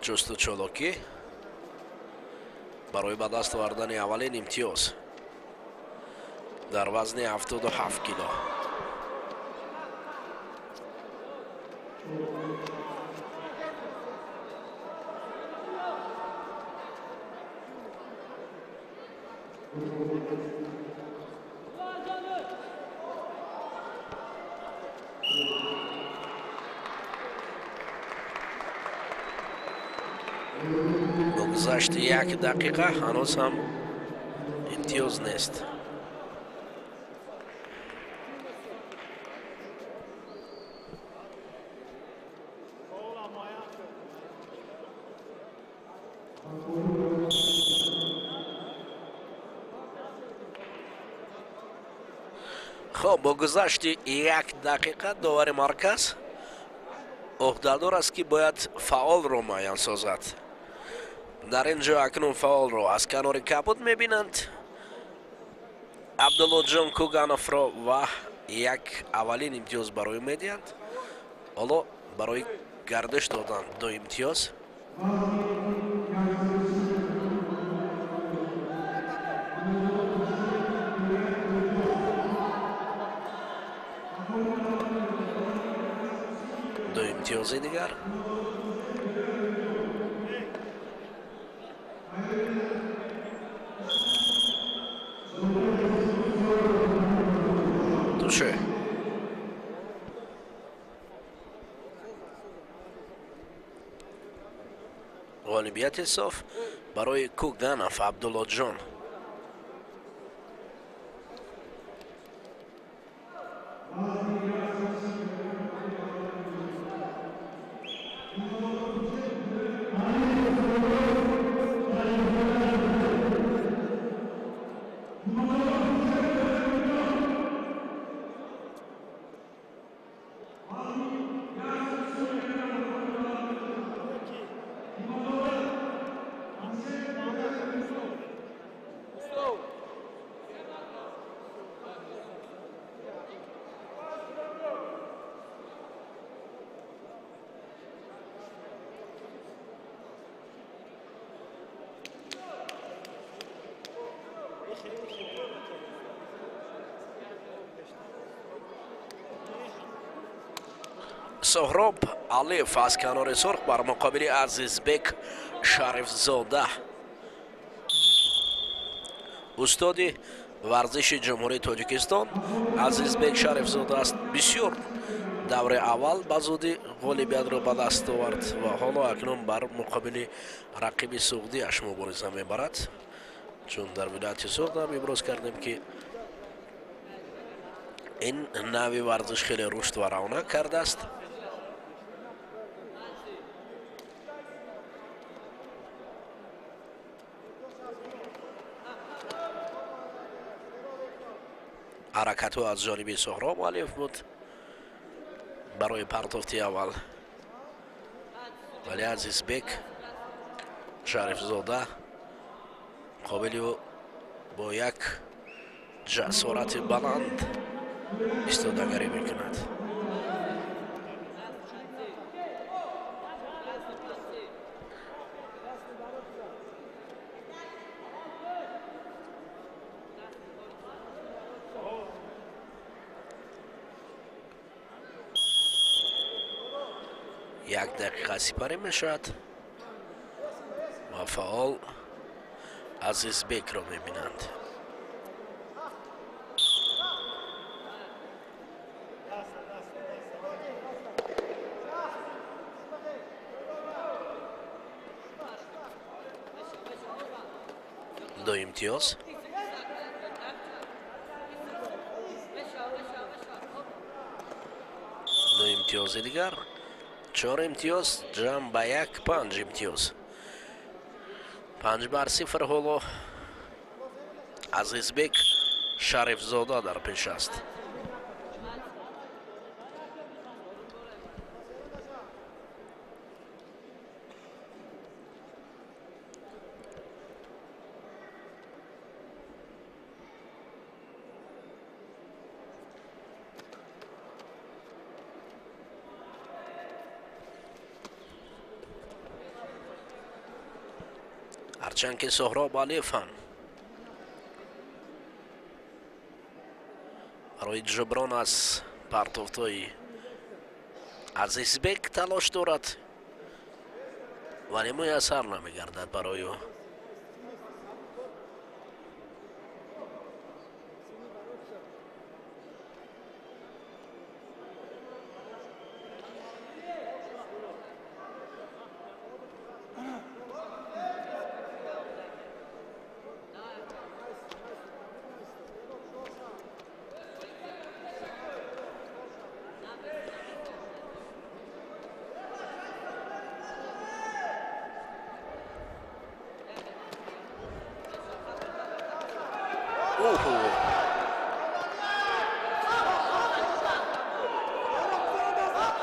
Ҷусту чолокӣ барои ба даст овардани аввалин имтиёз дар вазни 77 кило. Бо гузашти як дақиқа ҳанӯз ҳам имтиёз нест. Хоб, бо гузашти як дақиқа довари марказ ӯҳдадор аст, ки бояд фаъолро муайян созад. Дар ин ҷо акнун фаъолро аз канори кабуд мебинанд, Абдуллоҷон Кугановро, ва як аввалин имтиёз барои медиҳанд. Ҳоло барои гардиш додан ду имтиёз. Ду имтиёзи дигар. Туше. Ғолибияти соф барои Куганов Абдуллоҷон. Соҳроб Алиев аз канори сурх бар муқобили Азизбек Шарифзода, устоди варзиши Ҷумҳурии Тоҷикистон Азизбек Шарифзода аст. Бисёр даври аввал ба зудӣ ғолибиятро ба даст овард ва ҳоло акнун бар муқобили рақиби суғдиаш мубориза мебарад, чун дар вилояти Суғд ҳам иброз кардем, ки ин нави варзиш хеле рушд ва равнақ кардааст. Ҳаракатҳо аз ҷониби Соҳроб Алиев буд барои партофти аввал, вале Азизбек Шарифзода муқобили ӯ бо як ҷасорати баланд истодагарӣ мекунад. Як дақиқа сипарӣ мешавад ва фаъол Азизбекро мебинанд. Ду имтиёз. Ду имтиёзи дигар, чор имтиёз, ҷамъ ба як панҷ имтиёз. 5-0 ҳоло Азизбек Шарифзода дар пеш аст. Ҳарчанд ки Соҳроб Алиев ҳам барои ҷуброн аз партофтҳои Азизбек талош дорад, вале муяссар намегардад барои ӯ.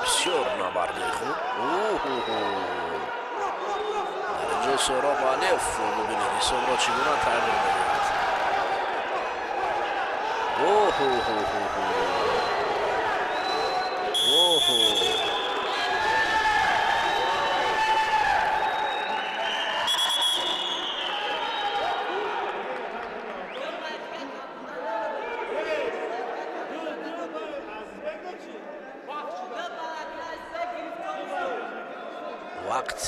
Бисёр набарди хуб. Дар инҷо Соҳроб Алиев, бубинед, ҳисобро чӣ гуна тағйир медиҳад. Вақт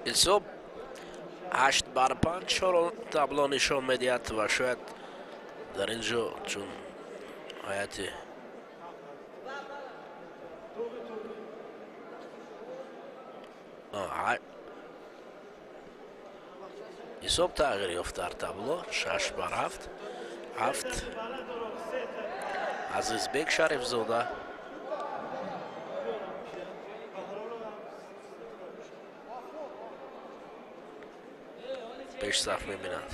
Ҳисоб 8 бар 5 табло нишон медиҳад ва шояд дар ин ҷо чун ҳайати ҳисоб тағйир ёфт дар табло 6 бар 7 ҳафт. Азизбек Шарифзода пешсаф мебинанд.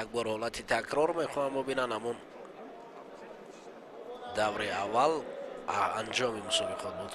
Як бор ҳолати такрор мехоҳам бубинанд, ҳамон даври аввал анҷоми мусобиқот буд.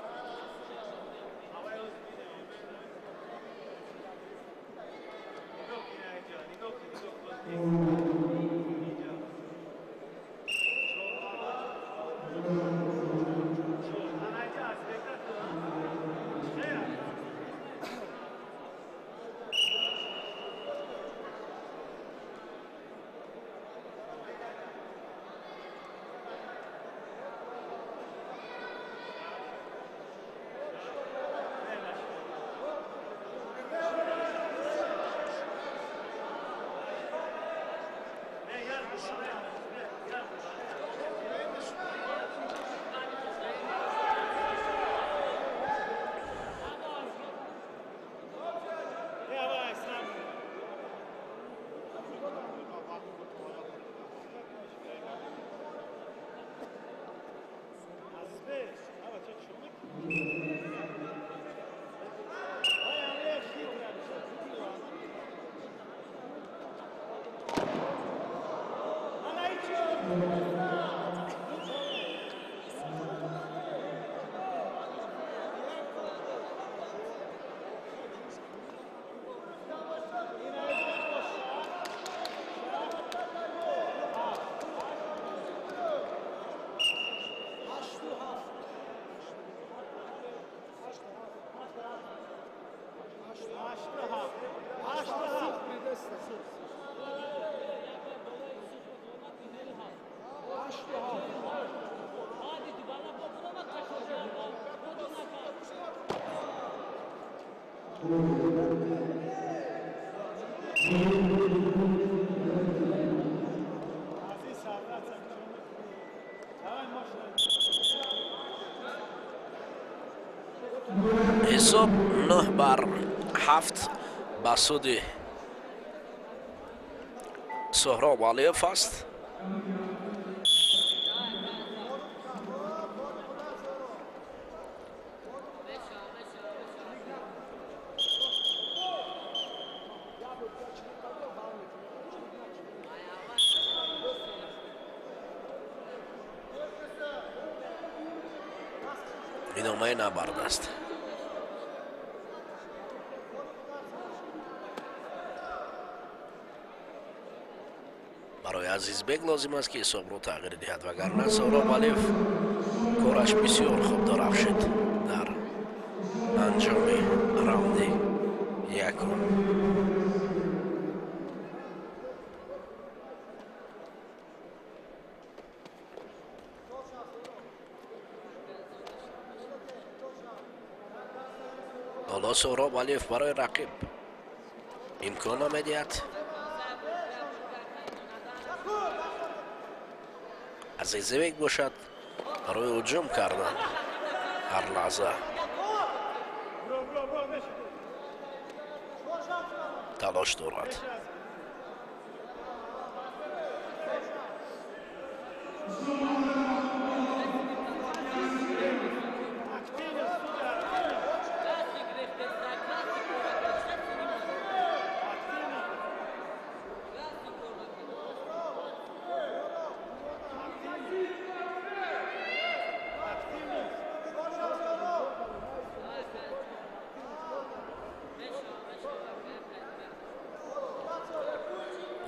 Ҳисоб 9 бар 7 ба суди Суҳроб Алиев аст. Идомаи набард аст. Барои Азизбек лозим аст, ки ҳисобро тағйир диҳад, вагарна Соҳроб Алиев кораш бисёр хуб дорафшид дар анҷоми раунди якум. Ҳоло Соҳроб Алиев барои рақиб имкон намедиҳад. Азизбек бошад, барои ҳуҷум кардан ҳар лаҳза талош дорад.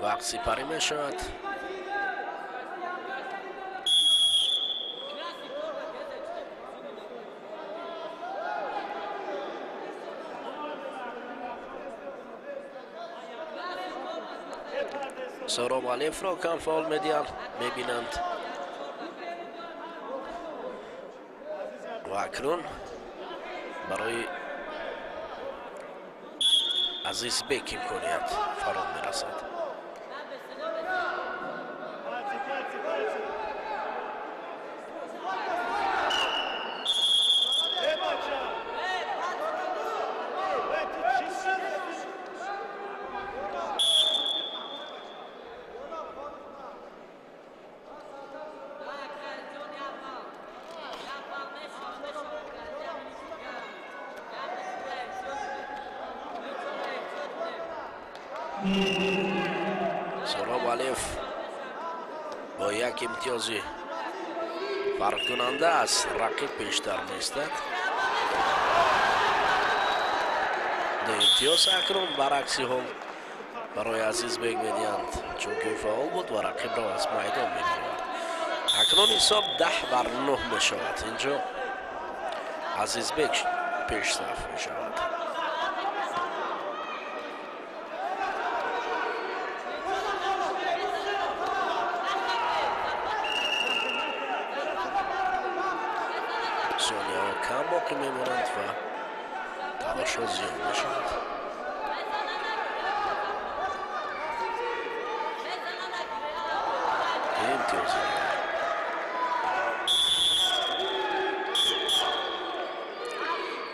Вақт сипарӣ мешавад. Соҳроб Алиевро кам фаъол медиҳанд, мебинанд. Ва акнун барои Азизбек имконият фаро мерасад. Суҳроб Алиев бо як имтиёзи фарқкунанда аз рақиб пештар меистад, ду имтиёз. Акнун баръакси ҳол барои Азизбек медиҳанд, чунки ӯ фаъол буд ва рақибро аз майдон мебарад. Акнун ҳисоб 10 бар 9 мешавад. Инҷо Азизбек пешсаф мешавад. Сонияҳо кам боқӣ мемонанд ва талошҳо зиёд мешавад. Имтиёзи дигар.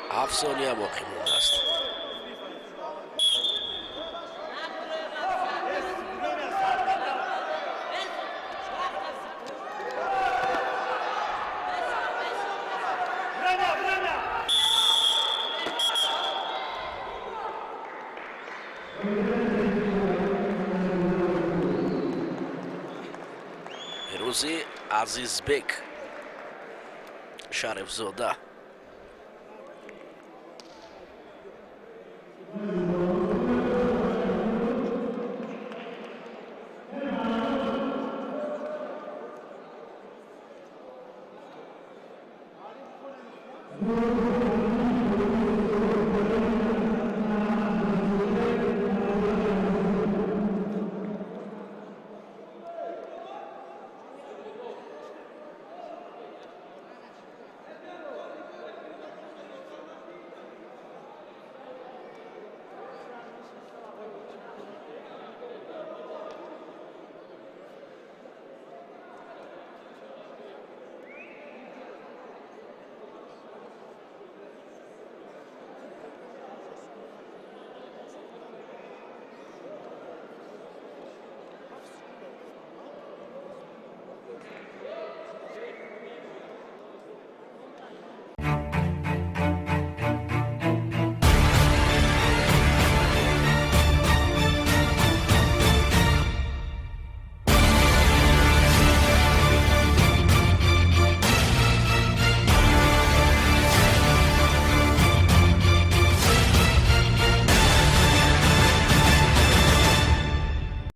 7 сония боқӣ мондааст.
Время, время!
Пирӯзи Азизбек Шарифзода.